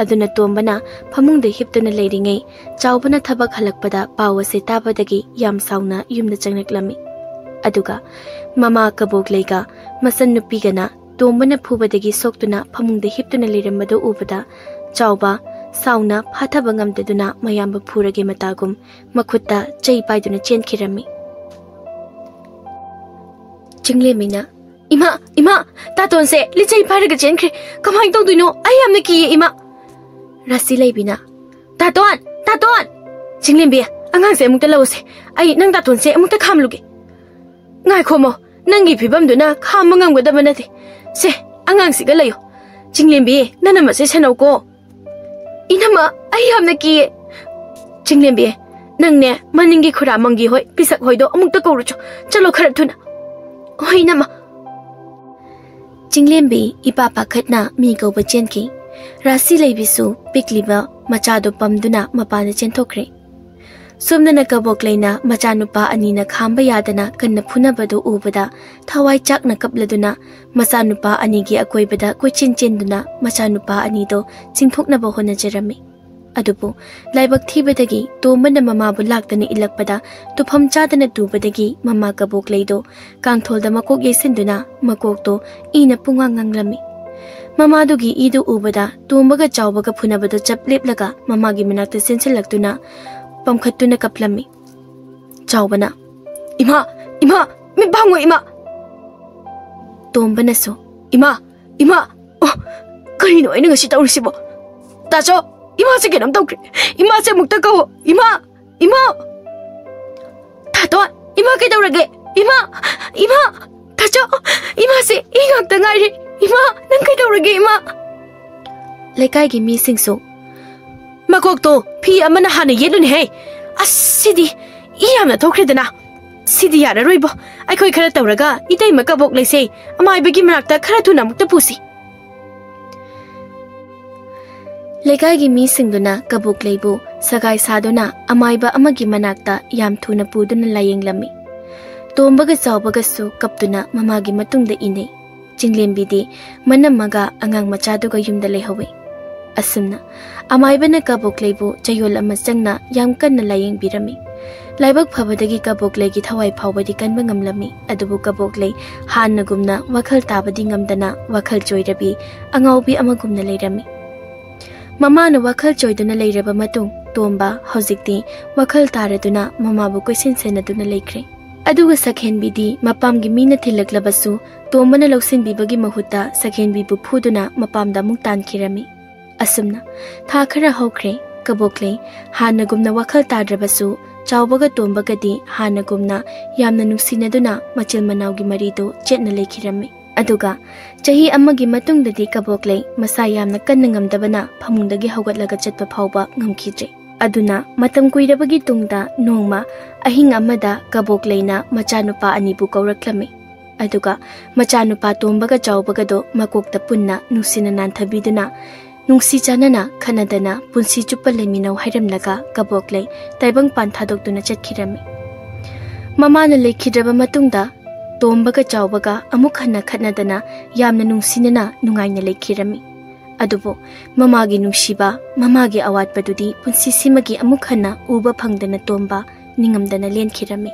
ꯑꯗꯨꯅ ꯇꯣꯝꯕꯅ ꯐꯃꯨꯡꯗ ꯍꯤꯞꯇꯨꯅ ꯂꯩꯔꯤꯉꯩ ꯆꯥꯎꯕꯅ ꯊꯕꯛ ꯍꯜꯂꯛꯄꯗ ꯄꯥꯎ ꯑꯁꯦ ꯇꯥꯕꯗꯒꯤ ꯌꯥꯝ ꯁꯥꯎꯅ ꯌꯨꯝꯗ ꯆꯪꯂꯛꯂꯝꯃꯤ꯫ ꯑꯗꯨꯒ ꯃꯃꯥ ꯀꯕꯣꯛꯂꯩꯒ ꯃꯆꯟꯅꯨꯄꯤꯒꯅ ꯇꯣꯝꯕꯅ ꯐꯨꯕꯗꯒꯤ ꯁꯣꯛꯇꯨꯅ ꯐꯃꯨꯡꯗ ꯍꯤꯞꯇꯨꯅ ꯂꯩꯔꯝꯕꯗꯨ ꯎꯕꯗ ꯆꯥꯎꯕ ꯁꯥꯎꯅ ꯐꯥꯊꯕ ꯉꯝꯗꯗꯨꯅ ꯃꯌꯥꯝꯕ ꯐꯨꯔꯒꯦ ꯃꯇꯥꯒꯨꯝ ꯃꯈꯨꯠꯇ ꯆꯩ ꯄꯥꯏꯗꯨꯅ ꯆꯦꯟꯈꯤꯔꯝꯃꯤ꯫ ꯆꯤꯡꯂꯦꯝꯕꯤꯅ, "ꯏꯃꯥ, ꯏꯃꯥ, ꯇꯥꯇꯣꯟꯁꯦ ꯂꯤꯆꯩ ꯄꯥꯏꯔꯒ ꯆꯦꯟꯈ꯭ꯔꯦ꯫ ꯀꯃꯥꯏꯅ ꯇꯧꯗꯣꯏꯅꯣ? ꯑꯩ ꯌꯥꯝꯅ ꯀꯤꯌꯦ, ꯏꯃꯥ!" ꯔꯥꯁꯤ ꯂꯩꯕꯤꯅ, "ꯇꯥꯇꯣꯟ! ꯇꯥꯇꯣꯟ!" "ꯆꯤꯡꯂꯦꯝꯕꯤ, ꯑꯉꯥꯡꯁꯦ ꯑꯃꯨꯛꯇ ꯂꯧꯁꯦ꯫ ꯑꯩ ꯅꯪ ꯇꯥꯇꯣꯟꯁꯦ ꯑꯃꯨꯛꯇ ꯈꯥꯝꯂꯨꯒꯦ꯫" "ꯉꯥꯏꯈꯣꯃꯣ, ꯅꯪꯒꯤ ꯐꯤꯕꯝꯗꯨꯅ ꯈꯥꯝꯕ ꯉꯝꯒꯗꯕ ꯅꯠꯇꯦ꯫ ꯁꯦ, ꯑꯉꯥꯡꯁꯤꯒ ꯂꯩꯌꯣ꯫ ꯆꯤꯡꯂꯦꯝꯕꯤ, ꯅꯅꯝꯃꯁꯦ ꯁꯦꯟꯅꯧꯀꯣ꯫" "ꯏꯅꯝꯃ, ꯑꯩ ꯌꯥꯝꯅ ꯀꯤꯌꯦ꯫" "ꯆꯤꯡꯂꯦꯝꯕꯤ, ꯅꯪꯅꯦ ꯃꯅꯤꯡꯒꯤ ꯈꯨꯔꯥ ꯃꯪꯒꯤ ꯍꯣꯏ, ꯄꯤꯁꯛ ꯍꯣꯏꯗꯣ ꯑꯃꯨꯛꯇ ꯀꯧꯔꯨꯆꯣ꯫ ꯆꯠꯂꯣ ꯈꯔ ꯊꯨꯅ꯫" "ꯍꯣꯏ, ꯏꯅꯝꯃ꯫" ꯆꯤꯡꯂꯦꯝꯕꯤ ꯏꯄꯥ ꯄꯥꯈꯠꯅ ꯃꯤ ꯀꯧꯕ ꯆꯦꯟꯈꯤ꯫ ꯔꯥꯁꯤ ꯂꯩꯕꯤꯁꯨ ꯄꯤꯛꯂꯤꯕ ꯃꯆꯥꯗꯨ ꯄꯝꯗꯨꯅ ꯃꯄꯥꯟꯗ ꯆꯦꯟꯊꯣꯛꯈ꯭ꯔꯦ꯫ ꯁꯣꯝꯗꯅ ꯀꯕꯣꯛꯂꯩꯅ ꯃꯆꯥꯅꯨꯄꯥ ꯑꯅꯤꯅ ꯈꯥꯝꯕ ꯌꯥꯗꯅ ꯀꯟꯅ ꯐꯨꯅꯕꯗꯨ ꯎꯕꯗ ꯊꯋꯥꯏ ꯆꯥꯛꯅ ꯀꯞꯂꯗꯨꯅ ꯃꯆꯥꯅꯨꯄꯥ ꯑꯅꯤꯒꯤ ꯑꯀꯣꯏꯕꯗ ꯀꯣꯏꯆꯦꯟ ꯆꯦꯟꯗꯨꯅ ꯃꯆꯥꯅꯨꯄꯥ ꯑꯅꯤꯗꯣ ꯆꯤꯡꯊꯣꯛꯅꯕ ꯍꯣꯠꯅꯖꯔꯝꯃꯤ꯫ ꯑꯗꯨꯕꯨ ꯂꯥꯏꯕꯛ ꯊꯤꯕꯗꯒꯤ ꯇꯣꯝꯕꯅ ꯃꯃꯥꯕꯨ ꯂꯥꯛꯇꯅ ꯏꯜꯂꯛꯄꯗ ꯇꯨꯐꯝ ꯆꯥꯗꯅ ꯇꯨꯕꯗꯒꯤ ꯃꯃꯥ ꯀꯕꯣꯛꯂꯩꯗꯣ ꯀꯥꯡꯊꯣꯜꯗ ꯃꯀꯣꯛ ꯌꯩꯁꯤꯟꯗꯨꯅ ꯃꯀꯣꯛꯇꯣ ꯏꯅ ꯄꯨꯡꯉꯥꯡ ꯉꯥꯡꯂꯝꯃꯤ꯫ ꯃꯃꯥꯗꯨꯒꯤ ꯏꯗꯨ ꯎꯕꯗ ꯇꯣꯝꯕꯒ ꯆꯥꯎꯕꯒ ꯐꯨꯅꯕꯗꯨ ꯆꯞ ꯂꯦꯞꯂꯒ ꯃꯃꯥꯒꯤ ꯃꯅꯥꯛꯇ ꯆꯦꯟꯁꯤꯜꯂꯛꯇꯨꯅ ꯄꯝꯈꯠꯇꯨꯅ ꯀꯞꯂꯝꯃꯤ꯫ ꯆꯥꯎꯕꯅ, "ꯏꯃꯥ! ꯏꯃꯥ! ꯃꯤꯠ ꯄꯥꯡꯉꯣ, ꯏꯃꯥ!" ꯇꯣꯝꯕꯅꯁꯨ, "ꯏꯃꯥ! ꯏꯃꯥ! ꯑꯣ, ꯀꯔꯤꯅꯣ ꯑꯩꯅ ꯉꯁꯤ ꯇꯧꯔꯤꯁꯤꯕꯣ? ꯇꯥꯆꯧ! ꯏꯃꯥꯁꯦ ꯀꯩꯅꯣꯝ ꯇꯧꯈ꯭ꯔꯦ꯫ ꯏꯃꯥꯁꯦ ꯑꯃꯨꯛꯇ ꯀꯧꯋꯣ꯫ ꯏꯃꯥ! ꯏꯃꯥ! ꯊꯥꯗꯣꯟ! ꯏꯃꯥ ꯀꯩꯗꯧꯔꯒꯦ? ꯏꯃꯥ! ꯏꯃꯥ! ꯊꯥꯆꯧ! ꯏꯃꯥꯁꯦ ꯏ ꯉꯥꯛꯇ ꯉꯥꯏꯔꯦ꯫ ꯏꯃꯥ! ꯅꯪ ꯀꯩꯗꯧꯔꯒꯦ, ꯏꯃꯥ? ꯂꯩꯀꯥꯏꯒꯤ ꯃꯤꯁꯤꯡꯁꯨ, "ꯃꯀꯣꯛꯇꯣ ꯐꯤ ꯑꯃꯅ ꯍꯥꯟꯅ ꯌꯦꯠꯂꯨꯅꯦꯍꯦ꯫ ꯑꯁ, ꯁꯤꯗꯤ ꯏ ꯌꯥꯝꯅ ꯊꯣꯛꯈ꯭ꯔꯦꯗꯅ꯫ ꯁꯤꯗꯤ ꯌꯥꯔꯔꯣꯏꯕꯣ꯫ ꯑꯩꯈꯣꯏ ꯈꯔ ꯇꯧꯔꯒ ꯏꯇꯩꯃ ꯀꯕꯣꯛ ꯂꯩꯁꯦ ꯑꯃꯥꯏꯕꯒꯤ ꯃꯅꯥꯛꯇ ꯈꯔ ꯊꯨꯅ ꯑꯃꯨꯛꯇ ꯄꯨꯁꯤ꯫" ꯂꯩꯀꯥꯏꯒꯤ ꯃꯤꯁꯤꯡꯗꯨꯅ ꯀꯕꯣꯛ ꯂꯩꯕꯨ ꯁꯒꯥꯏ ꯁꯥꯗꯨꯅ ꯑꯃꯥꯏꯕ ꯑꯃꯒꯤ ꯃꯅꯥꯛꯇ ꯌꯥꯝ ꯊꯨꯅ ꯄꯨꯗꯨꯅ ꯂꯥꯌꯦꯡꯂꯝꯃꯤ꯫ ꯇꯣꯝꯕꯒ ꯆꯥꯎꯕꯒꯁꯨ ꯀꯞꯇꯨꯅ ꯃꯃꯥꯒꯤ ꯃꯇꯨꯡꯗ ꯏꯟꯅꯩ꯫ ꯆꯤꯡꯂꯦꯝꯕꯤꯗꯤ ꯃꯅꯝꯃꯒ ꯑꯉꯥꯡ ꯃꯆꯥꯗꯨꯒ ꯌꯨꯝꯗ ꯂꯩꯍꯧꯋꯤ꯫ ꯑꯁꯨꯝꯅ ꯑꯃꯥꯏꯕꯅ ꯀꯕꯣꯛ ꯂꯩꯕꯨ ꯆꯌꯣꯜ ꯑꯃ ꯆꯪꯅ ꯌꯥꯝ ꯀꯟꯅ ꯂꯥꯌꯦꯡꯕꯤꯔꯝꯃꯤ꯫ ꯂꯥꯏꯕꯛ ꯐꯕꯗꯒꯤ ꯀꯕꯣꯛ ꯂꯩꯒꯤ ꯊꯋꯥꯏ ꯐꯥꯎꯕꯗꯤ ꯀꯟꯕ ꯉꯝꯂꯝꯃꯤ, ꯑꯗꯨꯕꯨ ꯀꯕꯣꯛ ꯂꯩ ꯍꯥꯟꯅꯒꯨꯝꯅ ꯋꯥꯈꯜ ꯇꯥꯕꯗꯤ ꯉꯝꯗꯅ ꯋꯥꯈꯜ ꯆꯣꯏꯔꯕꯤ ꯑꯉꯥꯎꯕꯤ ꯑꯃꯒꯨꯝꯅ ꯂꯩꯔꯝꯃꯤ꯫ ꯃꯃꯥꯅ ꯋꯥꯈꯜ ꯆꯣꯏꯗꯨꯅ ꯂꯩꯔꯕ ꯃꯇꯨꯡ, ꯇꯣꯝꯕ ꯍꯧꯖꯤꯛꯇꯤ ꯋꯥꯈꯜ ꯇꯥꯔꯗꯨꯅ ꯃꯃꯥꯕꯨ ꯀꯣꯏꯁꯦꯟ ꯁꯦꯟꯅꯗꯨꯅ ꯂꯩꯈ꯭ꯔꯦ꯫ ꯑꯗꯨꯒ ꯁꯛꯍꯦꯟꯕꯤꯗꯤ ꯃꯄꯥꯝꯒꯤ ꯃꯤꯅ ꯊꯤꯜꯂꯛꯂꯕꯁꯨ ꯇꯣꯝꯕꯅ ꯂꯧꯁꯤꯟꯕꯤꯕꯒꯤ ꯃꯍꯨꯠꯇ ꯁꯛꯍꯦꯟꯕꯤꯕꯨ ꯐꯨꯗꯨꯅ ꯃꯄꯥꯝꯗ ꯑꯃꯨꯛ ꯇꯥꯟꯈꯤꯔꯝꯃꯤ꯫ ꯑꯁꯨꯝꯅ ꯊꯥ ꯈꯔ ꯍꯧꯈ꯭ꯔꯦ꯫ ꯀꯕꯣꯛꯂꯩ ꯍꯥꯟꯅꯒꯨꯝꯅ ꯋꯥꯈꯜ ꯇꯥꯗ꯭ꯔꯕꯁꯨ, ꯆꯥꯎꯕꯒ ꯇꯣꯝꯕꯒꯗꯤ ꯍꯥꯟꯅꯒꯨꯝꯅ ꯌꯥꯝꯅ ꯅꯨꯡꯁꯤꯅꯗꯨꯅ ꯃꯆꯤꯜ ꯃꯅꯥꯎꯒꯤ ꯃꯔꯤꯗꯨ ꯆꯦꯠꯅ ꯂꯩꯈꯤꯔꯝꯃꯤ꯫ ꯑꯗꯨꯒ ꯆꯍꯤ ꯑꯃꯒꯤ ꯃꯇꯨꯡꯗꯗꯤ ꯀꯕꯣꯛꯂꯩ ꯃꯁꯥ ꯌꯥꯝꯅ ꯀꯟꯅ ꯉꯝꯗꯕꯅ ꯐꯃꯨꯡꯗꯒꯤ ꯍꯧꯒꯠꯂꯒ ꯆꯠꯄ ꯐꯥꯎꯕ ꯉꯝꯈꯤꯗ꯭ꯔꯦ꯫ ꯑꯗꯨꯅ ꯃꯇꯝ ꯀꯨꯏꯔꯕꯒꯤ ꯇꯨꯡꯗ ꯅꯣꯡꯃ ꯑꯍꯤꯡ ꯑꯃꯗ ꯀꯕꯣꯛꯂꯩꯅ ꯃꯆꯥꯅꯨꯄꯥ ꯑꯅꯤꯕꯨ ꯀꯧꯔꯛꯂꯝꯃꯤ꯫ ꯑꯗꯨꯒ ꯃꯆꯥꯅꯨꯄꯥ ꯇꯣꯝꯕꯒ ꯆꯥꯎꯕꯒꯗꯣ ꯃꯀꯣꯛꯇ ꯄꯨꯟꯅ ꯅꯨꯡꯁꯤꯅ ꯅꯥꯟꯊꯕꯤꯗꯨꯅ, ꯅꯨꯡꯁꯤ ꯆꯥꯟꯅꯅ ꯈꯠꯅꯗꯅ ꯄꯨꯟꯁꯤ ꯆꯨꯞꯄ ꯂꯩꯃꯤꯟꯅꯧ ꯍꯥꯏꯔꯝꯂꯒ ꯀꯕꯣꯛꯂꯩ ꯇꯥꯏꯕꯪꯄꯥꯟ ꯊꯥꯗꯣꯛꯇꯨꯅ ꯆꯠꯈꯤꯔꯝꯃꯤ꯫ ꯃꯃꯥꯅ ꯂꯩꯈꯤꯗ꯭ꯔꯕ ꯃꯇꯨꯡꯗ ꯇꯣꯝꯕꯒ ꯆꯥꯎꯕꯒ ꯑꯃꯨꯛ ꯍꯟꯅ ꯈꯠꯅꯗꯅ ꯌꯥꯝꯅ ꯅꯨꯡꯁꯤꯅꯅ ꯅꯨꯡꯉꯥꯏꯅ ꯂꯩꯈꯤꯔꯝꯃꯤ꯫ ꯑꯗꯨꯕꯨ ꯃꯃꯥꯒꯤ ꯅꯨꯡꯁꯤꯕ, ꯃꯃꯥꯒꯤ ꯑꯋꯥꯠꯄꯗꯨꯗꯤ ꯄꯨꯟꯁꯤꯁꯤꯃꯒꯤ ꯑꯃꯨꯛ ꯍꯟꯅ ꯎꯕ ꯐꯪꯗꯅ ꯇꯣꯝꯕ ꯅꯤꯡꯉꯝꯗꯅ ꯂꯦꯟꯈꯤꯔꯝꯃꯤ꯫